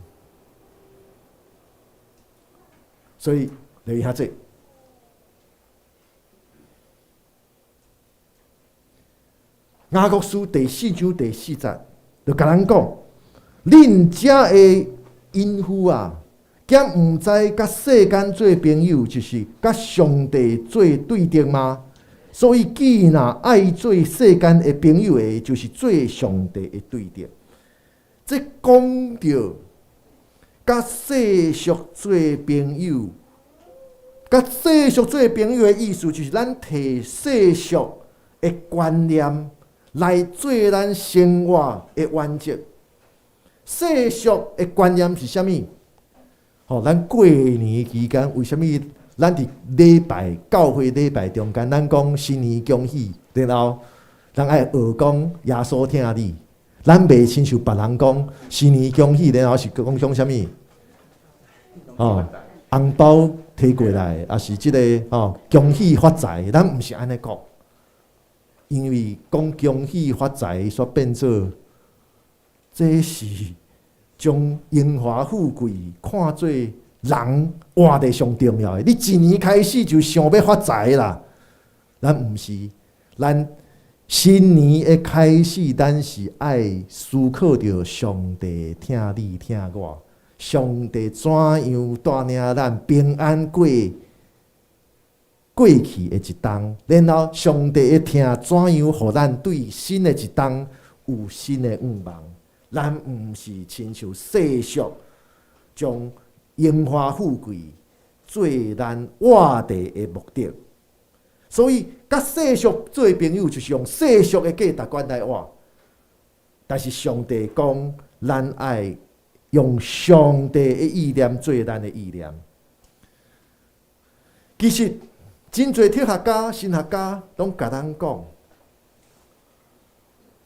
所以，嚟遐濟。雅各書第四章第四節，就共咱講：恁遮的淫婦啊，敢毋知佮世間做朋友，就是佮上帝做對敵嗎？所以，既若愛做世間的朋友的，就是做上帝的對敵。這講著佮世俗做朋友，佮世俗做朋友的意思，就是咱提世俗的觀念來做咱生活的原則。世俗的觀念是啥物？吼，咱過年期間為啥物咱佇禮拜教會禮拜中間，咱講新年恭喜，然後咱愛學講耶穌疼你。咱袂親像別人講新年恭喜，然後是講講啥物？吼，紅包提過來，抑是這个吼恭喜發財，咱毋是按呢講，因為講恭喜發財，煞變做這是將榮華富貴看做人活佇上重要的。你一年開始就想欲發財啦，咱毋是，咱新年的開始，咱是愛思考著上帝疼你疼我，上帝怎樣帶領咱平安過過去的一冬，然後上帝的疼怎樣予咱對新的一冬有新的願望。咱毋是親像世俗將榮華富貴做咱活佇的目的，所以佮世俗做朋友，就是用世俗的價值觀來活。但是上帝講，咱愛用上帝的意念做咱的意念。其實，真濟哲學家、神學家攏共咱講，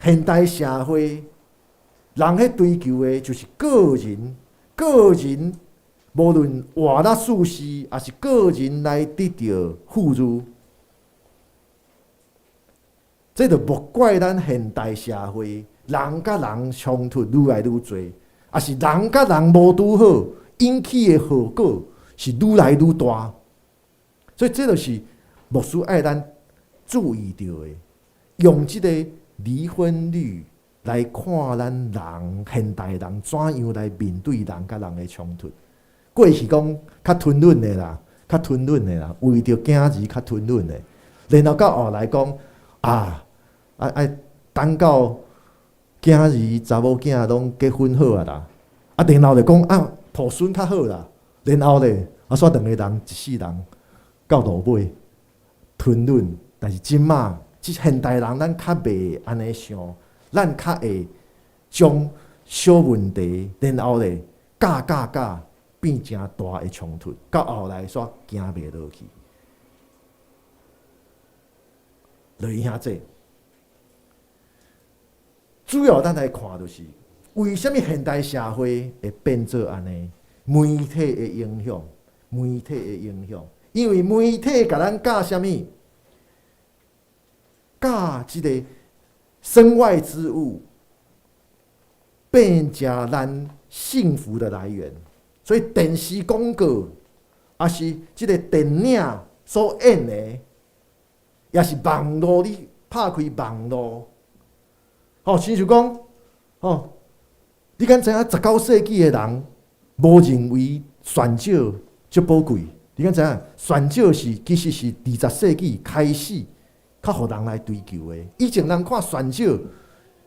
現代社會人彼追求的，就是個人，個人無論活哪舒適，抑是個人來得著富裕。這就莫怪咱現代社會人佮人衝突愈來愈濟，抑是人佮人無拄好，引起的後果是愈來愈大。所以這就是牧師愛咱注意著的，用這個離婚率來看咱人現代人怎樣來面對人佮人的衝突。過去講較吞忍的啦，較吞忍的啦，為著囝兒較吞忍的，然後到後來講啊，愛等到囝兒查某囝攏結婚好啊啦，啊，然後就講啊，抱孫較好啦，然後咧，啊，煞兩個人一世人到落尾吞忍，但是這馬這現代人咱較袂按呢想，咱較會將小問題，然後咧教教教變誠大的衝突，到後來煞行袂落去。落去遐濟，主要咱來看就是為啥物現代社會會變做按呢？媒體的影響，媒體的影響，因為媒體共咱教啥物？教這个身外之物變成咱幸福的來源，所以電視廣告，抑是這个電影所演的，抑是網路你拍開網路，吼，親像講，吼，你敢知影19世紀的人無認為鑽石足寶貴？你敢知影？鑽石是其實是20世紀開始較予人來追求的。以前人看鑽石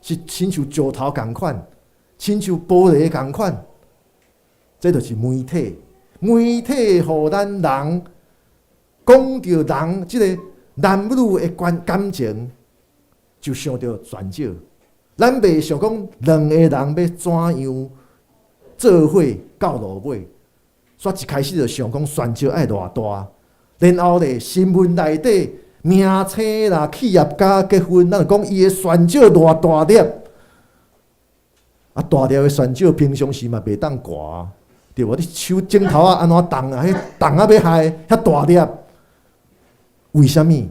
是親像石頭仝款，親像玻璃仝款。這就是媒體，媒體予咱人講著人這个男女的關感情，就想著鑽石。咱袂想講兩个人欲怎樣做伙到落尾，煞一開始就想講鑽石愛偌大，然後咧新聞內底明星啦、企業家結婚，咱就講伊的鑽石偌大粒，啊大粒的鑽石平常時嘛袂當掛，對無？你手指頭仔按怎重啊？彼重啊欲害，遐大粒，為啥物？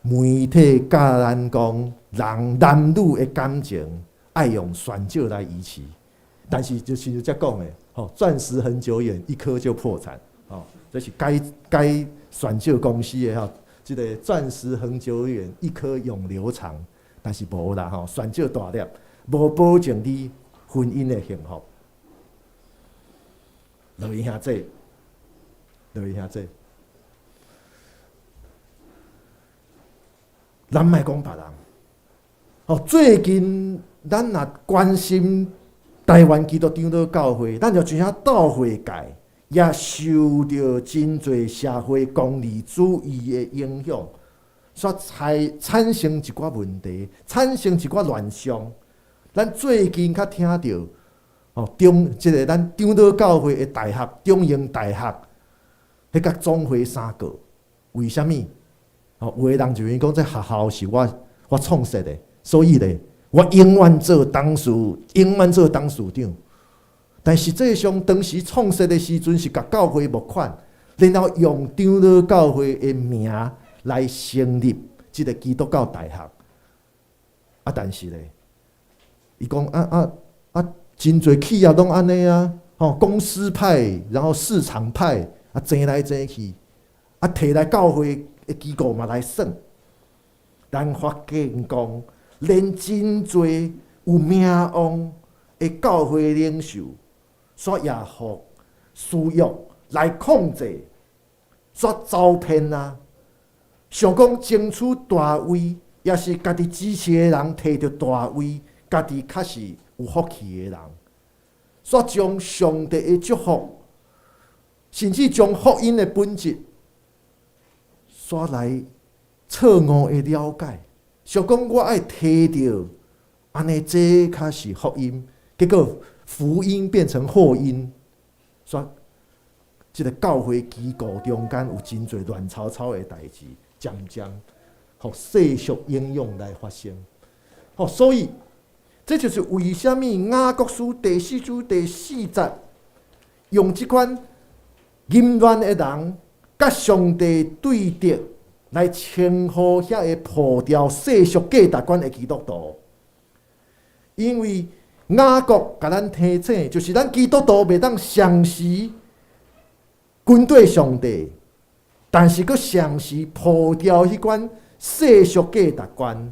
媒體教咱講，人男女的感情愛用鑽石來維持，但是就親像遮講的，吼，鑽石恆久遠，一顆就破產，吼，這是改改鑽石公司的吼，這个鑽石恆久遠，一顆永流長，但是無啦吼，鑽石大粒，無保證你婚姻的幸福。落去兄弟，落去兄弟。咱莫講別人，吼，最近咱若關心台灣基督長老教會，咱就知影教會界也受著真濟社會功利主義的影響，所才產生一寡問題，產生一寡亂象。咱最近較聽著，吼，中這个咱長老教會的大學中英大學，彼共總會相告，為啥物？吼，有的人就會講，這學校是我我創設的，所以咧，我永遠做董事，永遠做董事長。但實際上，當時創設的時陣是共教會募款，然後用長老教會的名來成立這个基督教大學。啊，但是咧，伊講啊啊啊，真濟企業攏按呢啊，吼，公司派，然後市場派，啊，爭來爭去，啊，提來教會的機構嘛來算，咱發現講，連真濟有名望的教會領袖，煞也予私欲來控制，煞走偏啊！想講爭取大位，抑是家己支持的人提著大位，家己較是有福氣的人，煞將上帝的祝福，甚至將福音的本質，煞來錯誤的了解，想講我愛提著，按呢這較是福音，結果福音變成禍因，煞這个教會機構中間有真濟亂糟糟的代誌，漸漸予世俗影響來發生。吼，所以這就是為啥物雅各書第四章第四節用這款淫亂的人佮上帝對敵來稱呼遐个抱著世俗價值觀的基督徒，因為雅各共咱提醒，就是咱基督徒袂當同時跟綴上帝，但是閣同時抱著彼款世俗價值觀，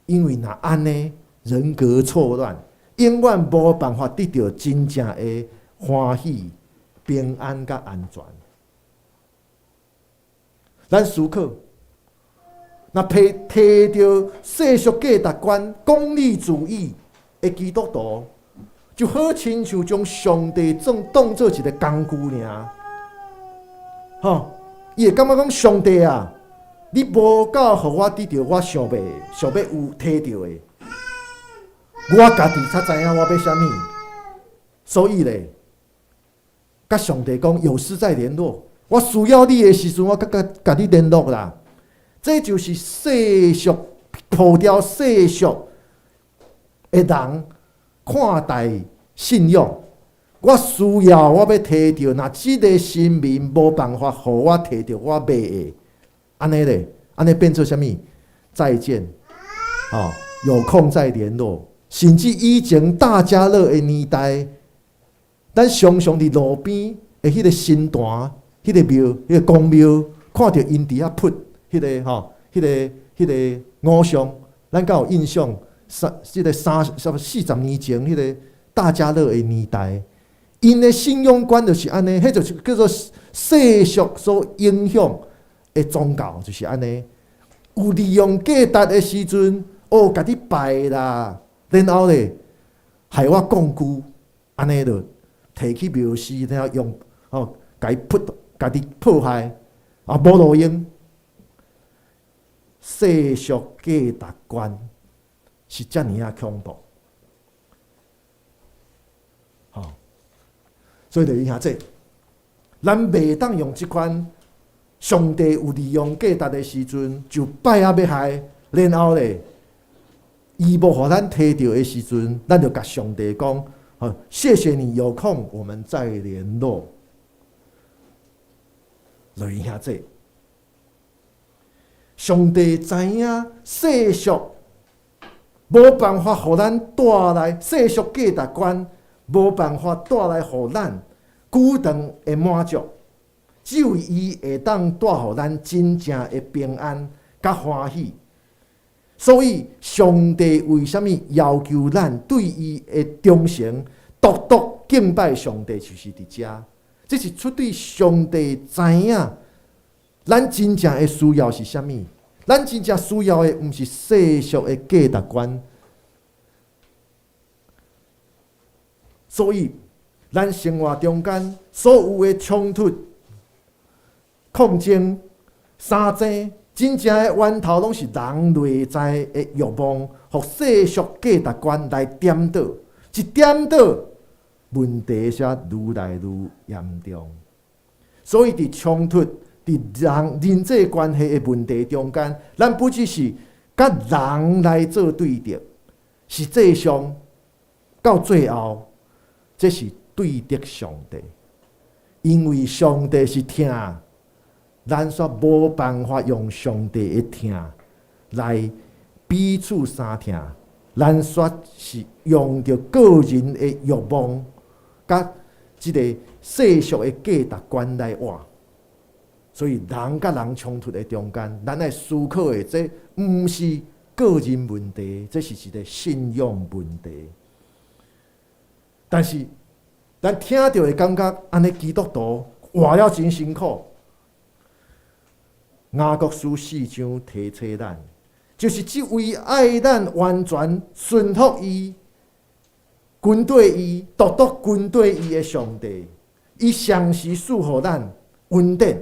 因為若按呢人格錯亂，永遠無辦法得著真正的歡喜、平安佮安全。咱思考，若提提著世俗價值觀、功利主義的基督徒，就好親像將上帝當當做一个工具爾。吼，伊會感覺講上帝啊，你無夠予我得著我想欲想欲有提著的，我家己才知影我欲啥物。所以咧，佮上帝講有事再聯絡。我需要你的時陣，我閣佮共你聯絡啦。這就是世俗抱著世俗的人看待信仰。我需要我欲提著，若這个神明無辦法予我提著我欲的，按呢咧，按呢變做啥物？再見，哦，有空再聯絡。甚至以前大家樂的年代，咱常常佇路邊會的彼个神壇、彼个廟、彼个公廟，看著𪜶佇遐噗彼个吼、彼个偶像，咱敢有印象？三這个三什40年前，彼个大家樂的年代，𪜶的信仰觀就是按呢，彼就是叫做世俗所影響的宗教，就是按呢。有利用價值的時陣，哦，共你拜啦，然後咧，害我講句，按呢就提去廟寺，然後用吼，共伊噗，家己破壞，啊，無路用。世俗價值觀是遮爾仔恐怖，吼！所以就是兄弟，咱袂當用這款上帝有利用價值的時陣，就拜啊欲害，然後咧，伊無予咱提著的時陣，咱就共上帝講：吼，謝謝你有空，我們再聯絡。來兄弟，上帝知影世俗無辦法予咱帶來世俗價值觀，無辦法帶來予咱久長的滿足，只有伊會當帶予咱真正的平安佮歡喜。所以，上帝為啥物要求咱對伊的忠誠，獨獨敬拜上帝，就是佇遮。這是出對上帝知影，咱真正的需要是啥物？咱真正需要的，毋是世俗的價值觀。所以，咱生活中間所有的衝突、抗爭、相爭，真正的源頭攏是人內在的欲望，予世俗價值觀來顛倒，一顛倒，問題才愈來愈嚴重。所以，佇衝突、佇人人際關係的問題中間，咱不只是佮人來做對敵，實際上到最後，這是對敵上帝，因為上帝是疼，咱煞無辦法用上帝的疼來彼此相疼，咱煞是用著個人的欲望，佮這個世俗的價值觀來活。所以人佮人衝突的中間，咱愛思考的，這毋是個人問題，這是一個信仰問題。但是，咱聽著會感覺，按呢基督徒活了真辛苦。雅各書四章提醒咱，就是這位愛咱完全順服伊、跟綴伊、獨獨跟綴伊的上帝，伊常時賜予咱恩典。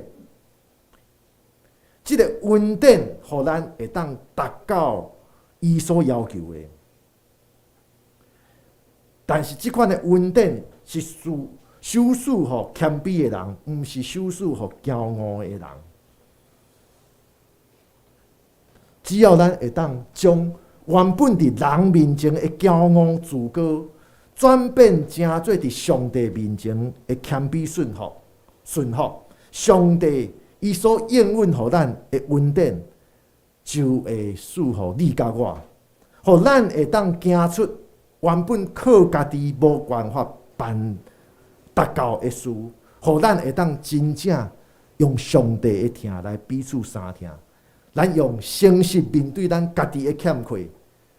這個恩典，予咱會當達到伊所要求的。但是這款的恩典是賜賞賜予謙卑的人，毋是賞賜予驕傲的人。只要咱會當將原本佇人面前的驕傲自高，轉變成做佇上帝面前的謙卑順服，順服上帝伊所應允予咱的恩典，就會賜予你佮我，予咱會當行出原本靠家己無辦法辦達到的事，予咱會當真正用上帝的疼來彼此相疼。咱用誠實面對咱家己的欠缺，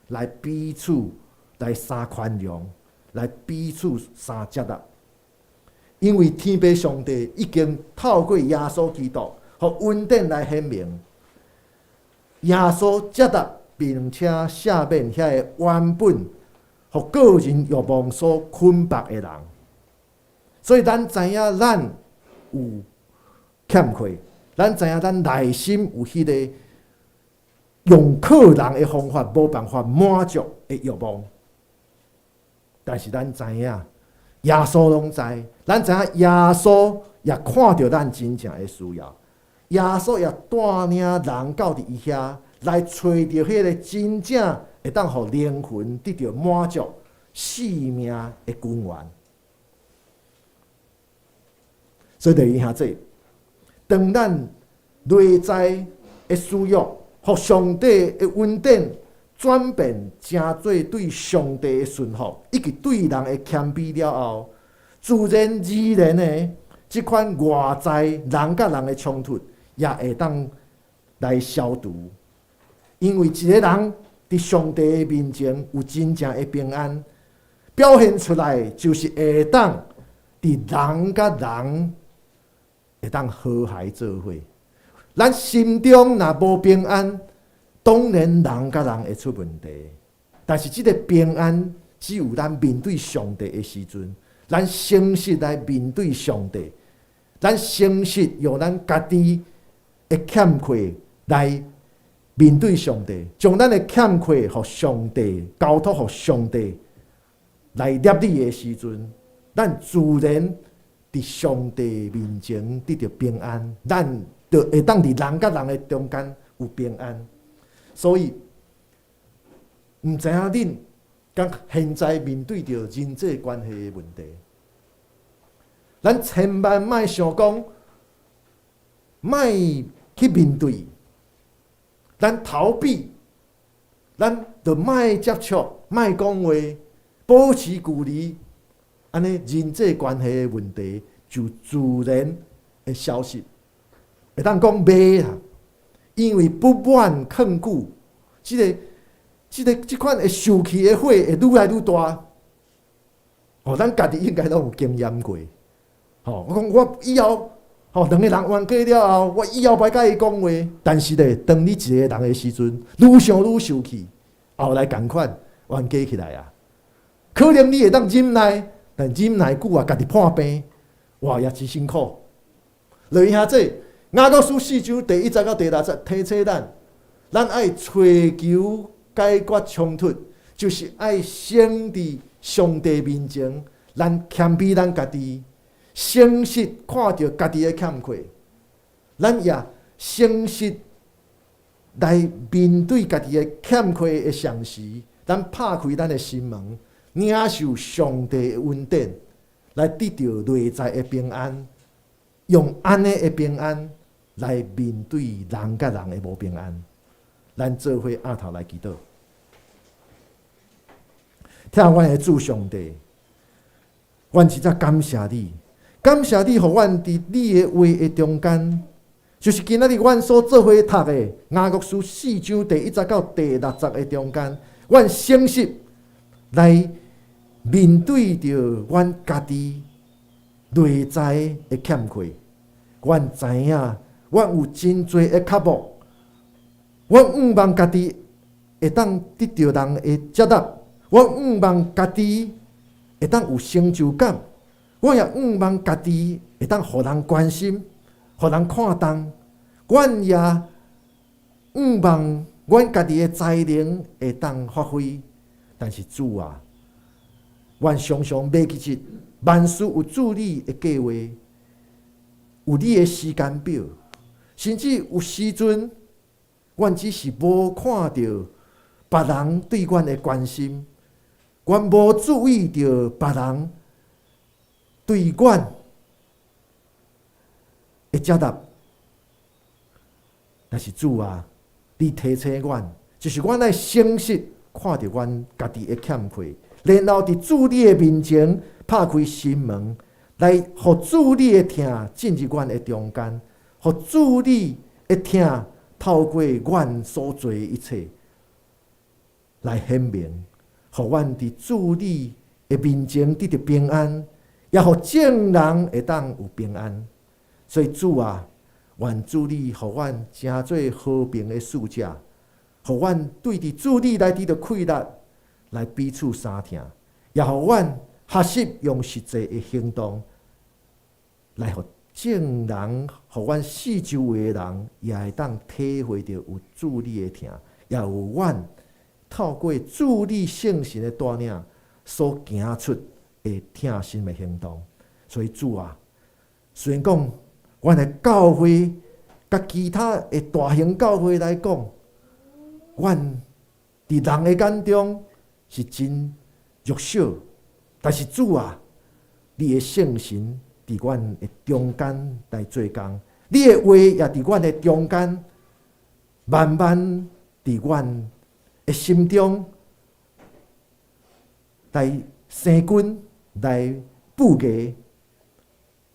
來彼此來相寬容，來彼此相接納。因為天父上帝已經透過耶穌基督，予恩典來顯明，耶穌接納並且赦免遐个原本予個人欲望所捆綁的人。所以咱知影咱有欠缺，咱知影咱內心有彼个用靠人的方法無辦法滿足的欲望，但是咱知影耶穌攏知，咱知影耶穌也看著咱真正的需要，耶穌也帶領人到佇伊遐來揣著彼個真正會當予靈魂得著滿足、生命的根源。所以，弟兄姊，當咱內在的需要，予上帝的恩典轉變成做對上帝的順服，以及對人的謙卑了後，自然而然的，這款外在人佮人的衝突，也會當來消除。因為一個人佇上帝的面前有真正的平安，表現出來就是會當佇人佮人會當和諧做伙。咱心中若無平安，當然人佮人會出問題。但是這个平安，只有咱面對上帝的時陣，咱誠實來面對上帝，咱誠實用咱家己的欠缺來面對上帝，將咱的欠缺予上帝交託予上帝來料理的時陣，咱自然佇上帝面前得著平安，咱就會當佇人佮人的中間有平安。所以，毋知影恁敢現在面對著人際關係的問題，咱千萬莫想講，莫去面對，咱逃避，咱就莫接觸，莫講話，保持距離，按呢人際關係的問題就自然會消失。會當講袂啦，因為不滿抗拒，這款會受氣的火會愈來愈大。哦，咱家己應該攏有經驗過。吼，我講我以後，吼，兩個人冤家了後，我以後袂佮伊講話。但是咧，當你一個人的時陣，愈想愈受氣，後來仝款冤家起來啊。可能你會當忍耐，但忍耐久啊，家己破病，哇，也真辛苦。落去遐這雅各書四章第一節到第六節提醒咱，咱愛揣求解決衝突，就是愛先佇上帝面前，咱謙卑咱家己，誠實看著家己的欠缺，咱也誠實來面對家己的欠缺的同時，咱拍開咱的心門，領受上帝的恩典，來得著內在的平安，用按呢的平安來面對人佮人的無平安。咱做伙徛頭來祈禱，疼阮的主上帝，阮真正感謝你，感謝你，予阮佇你的話的中間，就是今仔日阮所做伙讀的雅各書四章第一節到第六節的中間，阮誠實來面對著阮家己內在的欠缺，阮知影，阮有真濟的渴慕，阮向望家己會當得著人的接納，阮向望家己會當有成就感，我也向望家己會當予人關心，予人看重，阮也向望阮家己的才能會當發揮。但是主啊，阮常常袂記得，萬事有主你的計劃，有你的時間表，甚至有時陣，阮只是無看著別人對阮的關心，阮無注意著別人對阮的接納。但是主啊，你提醒阮，就是阮愛誠實看著阮家己的欠缺，然後佇主你的面前拍開心門，來予主你的疼進入阮的中間，予主你的疼透過阮所做的一切來顯明，予阮佇主你的面前得著平安，也予眾人會當有平安。所以主啊，願主你予阮成做和平的使者，予阮對佇主你來得著快樂，來彼此相疼，也予阮學習用實際的行動來予眾人，予阮四周圍的人也會當體會著有主你的疼，也有阮透過主你聖神的帶領所行出的疼心的行動。所以主啊，雖然講阮的教會佮其他的大型教會來講，阮佇人的眼中是真弱小，但是主啊，你的聖神佇阮的中間來做工，你的話也佇阮的中間，慢慢佇阮的心中來生根、來布芽。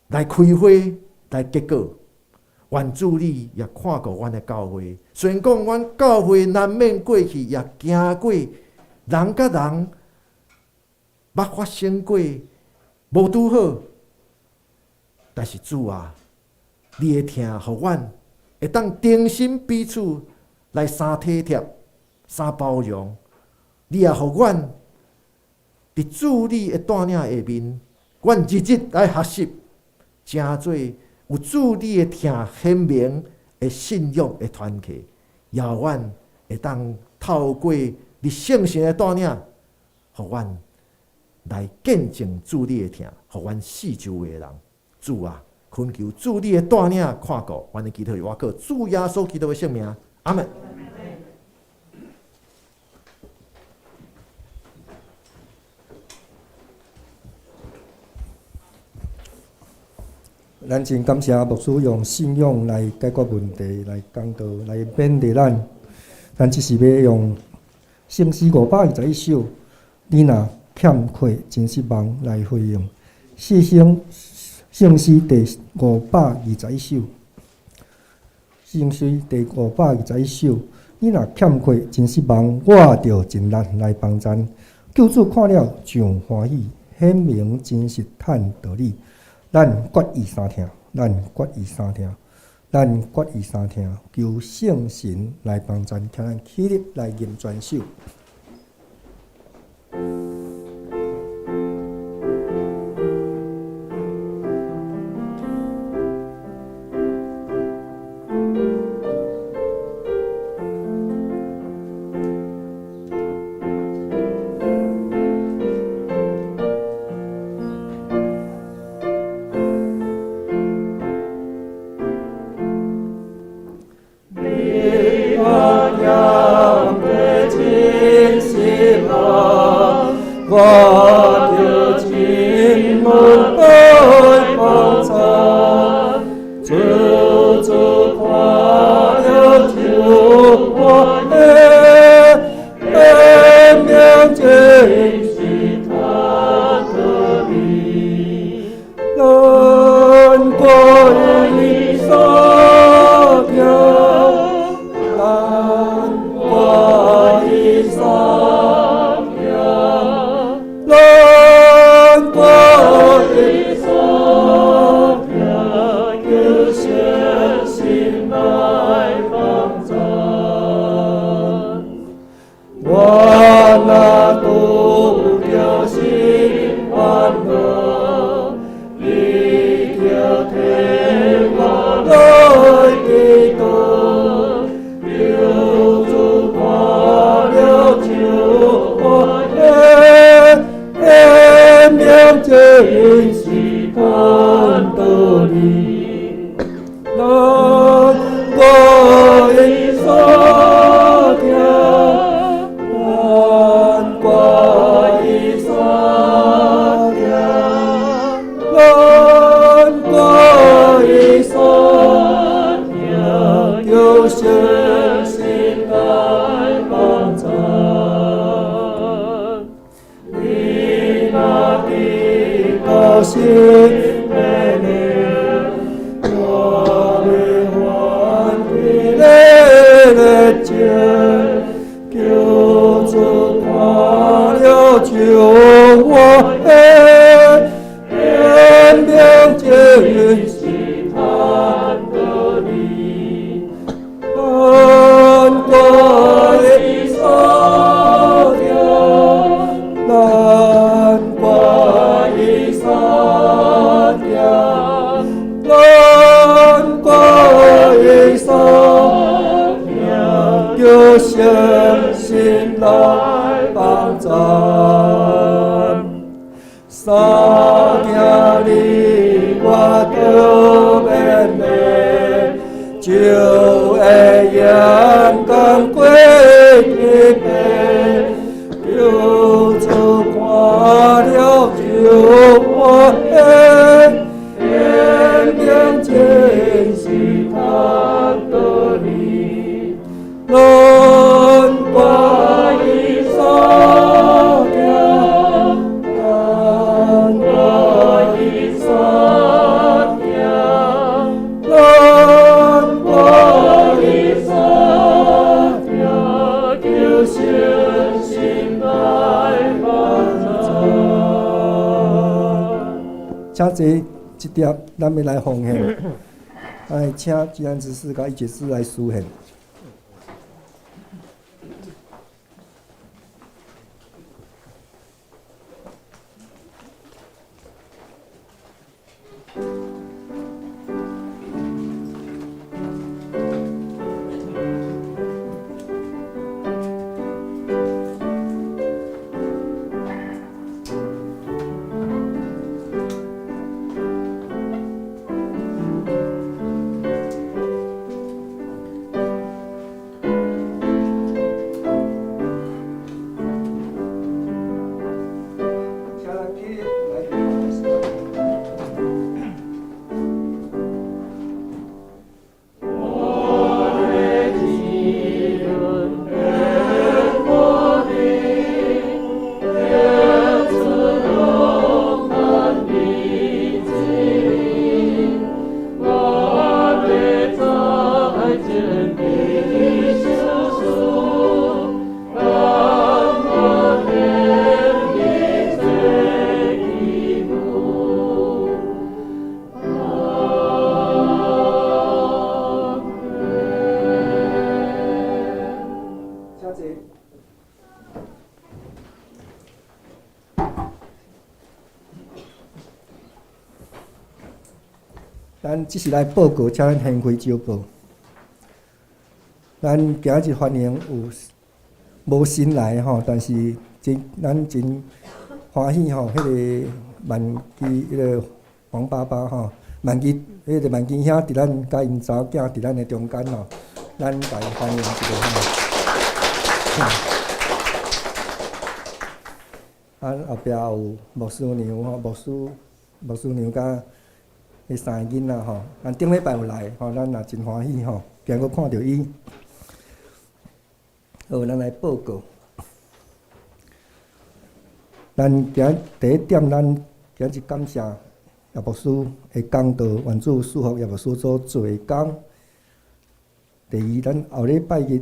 來開花，來結果。願主你也看顧阮的教會，雖然講阮教會難免過去也行過人佮人捌發生過無拄好，但是主啊，你的疼予阮會當重新彼此來相體貼、相包容。你也予阮佇主你的帶領下面，阮日日來學習，成做有主你的疼顯明的信仰的團契，也予阮會當透過你聖神的帶領，予阮來見證主你的疼，予阮四周圍的人。主啊，懇求主你的帶領看顧，阮的祈禱是倚靠主耶穌基督的聖名，阿門。咱真感謝牧師用信仰來解決問題，來講道，來勉勵咱。咱這是欲用聖詩521首，你若欠缺真失望來回應。四聖聖詩第521首，聖詩第521首，你若欠缺真失望，我著盡力來幫贊。救主看了上歡喜，顯明真實趁道理。咱決意相聽，咱決意相聽，咱決意相聽，求聖神來幫贊，請咱起立來吟全首。請坐這點，咱欲來奉獻。來，請吉安執事佮一節師來司獻。請咱起立來。請坐。咱這是來報告，請咱掀開週報。咱今日歡迎有無新來吼，但是真咱真歡喜吼，彼个萬基彼个黃爸爸吼，萬基彼个萬基兄佇咱佮𪜶查某囝佇咱的中間吼，咱共伊歡迎一下吼。啊，後壁有牧師娘吼，牧師牧師娘佮彼三个囡仔吼，咱頂禮拜有來吼，咱也真歡喜吼，今閣看著伊。好，咱來報告。咱今第一點，咱今日感謝葉牧師的講道，願主賜福葉牧師所做的工。第二，咱後禮拜日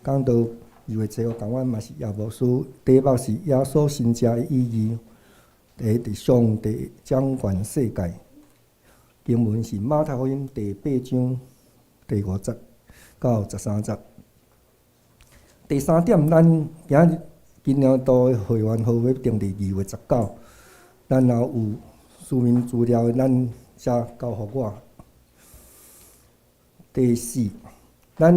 講道2月初五，仝款嘛是葉牧師，題目是耶穌神蹟的意義。第一，佇上帝掌管世界。經文是馬太福音第八章第五節到13節。第三點，咱今日今年度的會員號碼定佇2月19，咱若有書面資料的，咱才交予我。第四，咱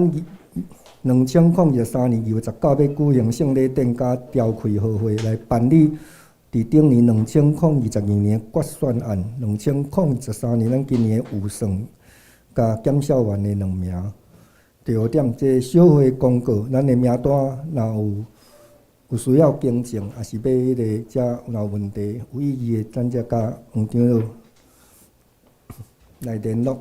2023年2月19欲舉行聖禮典佮召開和會來辦理佇頂年2022年決算案，2023年咱今年的預算佮檢校員的兩名。第五點，這個小會公告，咱的名單若有有需要更正，抑是欲彼个遮若有問題有異議的，咱才佮黃長老來聯絡。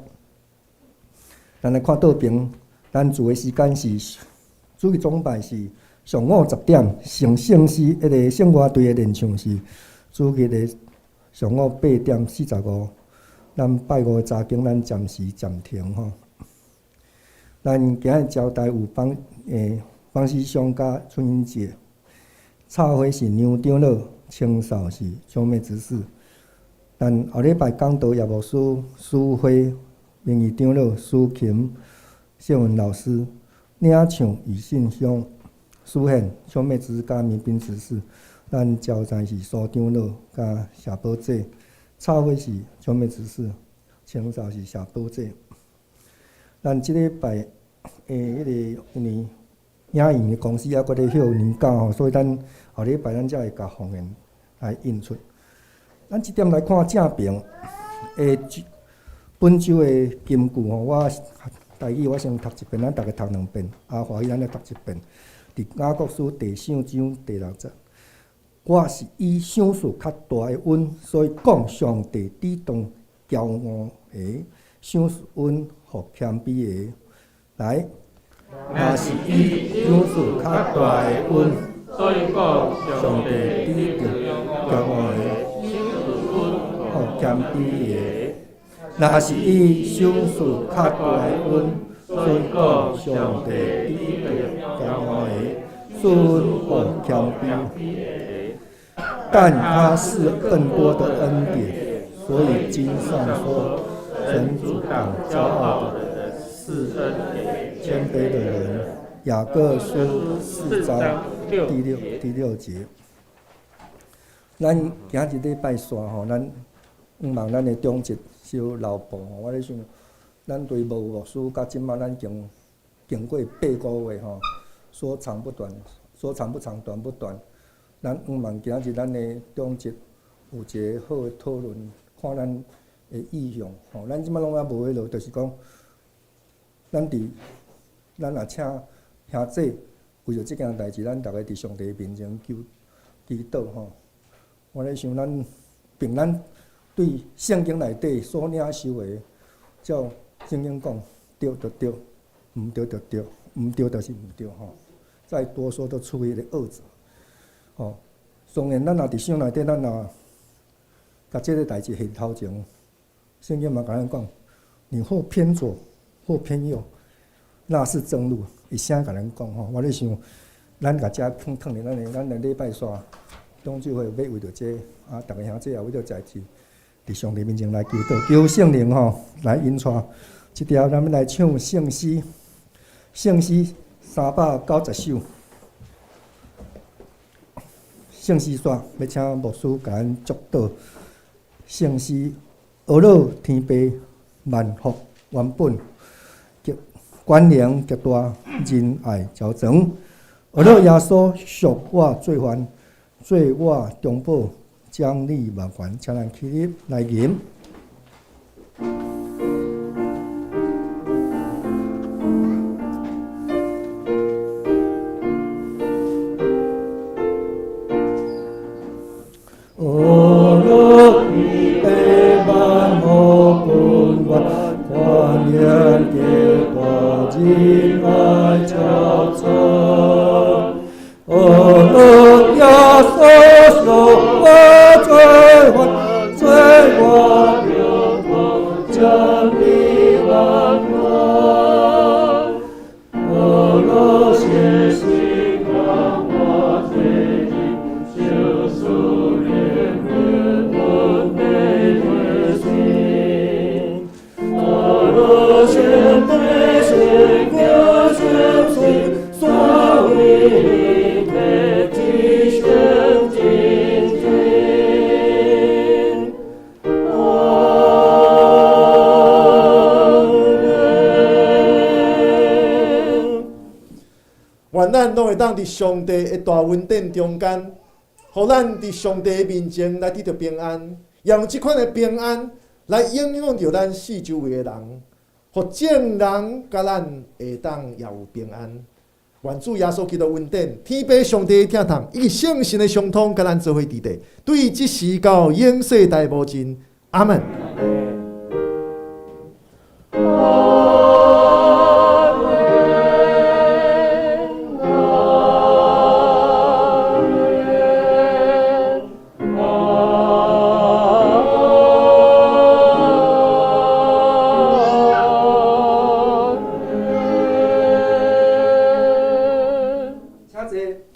咱來看倒爿，咱聚的時間是主日崇拜是上午10點，聖聖詩彼個聖樂隊的練唱是主日的上午8點45。咱拜五的查經，咱暫時暫停吼。咱今日招待有方方師兄佮春英姐，插花是梁長老，清掃是張妹執事。咱後禮拜講道葉牧師、蘇輝、名譽長老、蘇琴、謝文老師、領唱余信兄、蘇憲、張妹執事佮民兵執事。咱招待是蘇長老佮謝寶姐，插花是張妹執事，清掃是謝寶姐。咱這禮拜彼個因為影印的公司猶閣咧休年假吼，所以咱後禮拜咱才會共奉獻來印出。咱這點來看正爿本週的金句吼，我台語我先讀一遍，咱逐家讀兩遍，啊，華語咱來讀一遍。佇雅各書第四章第六節，我是以賞賜較大的恩，所以講上帝抵擋驕傲的，賞賜恩予謙卑的。來，若是以賞賜較大的恩，所以講上帝抵擋驕傲的，賞賜恩予謙卑的。若是以賞賜較大的恩，所以講上帝抵擋驕傲的，賜恩予謙卑。但他賜更多的恩典，所以經上說，神阻擋驕傲的人，賜賜恩給謙卑的人。雅各書四章第六節。咱今日禮拜三吼，咱向望咱的長執小老婆吼，我咧想，咱對無牧師到這擺，咱已經經過8個月吼，說長不短，說長不長，短不短。咱向望今日咱的長執有一個好的討論，看咱的意向吼。咱這擺攏猶無彼落，就是講，咱佇咱若請兄姊為著這件代誌，咱逐个佇上帝面前求祈禱吼。我咧想，咱憑咱對聖經內底所領受的，照聖經講，對就對，毋對就對，毋對就是毋對吼。再多說都出於個惡者。吼，當然，咱若佇心內底，咱若共這个代誌下頭前，聖經嘛共咱講，你或偏左，或偏右，那是正路。伊啥共咱講吼？我咧想，咱共遮囥囥佇咱的禮拜三，長執會欲為著這啊，逐个兄姊也為著代誌，佇上帝面前來祈禱，求聖靈吼來引帶。這條咱欲來唱聖詩，聖詩390首。聖詩煞欲請牧師共咱祝禱。聖詩呵咾天父萬福原本，極權能極大仁愛昭彰。呵咾耶穌贖我罪犯，做我中保，獎勵萬權，請咱起立來吟。呵咾天父萬福本源，權能極大仁愛昭彰。呵咾耶穌贖我罪犯，做我中保，獎勵萬權。呵咾血洗光我罪淨，救贖憐憫阮的罪心。呵咾上帝聖潔聖心，所為的至聖真真。阿門。願咱攏會當佇上帝的大恩典中間，予咱佇上帝的面前來得著平安，也用這款的平安來影響著咱四周圍的人，予眾人佮咱會當也有平安。願主耶穌基督恩典、天父上帝的疼痛以及聖神的相通，佮咱做伙佇底，對這時到永世代無盡。阿門。阿門，阿門，阿門。請坐。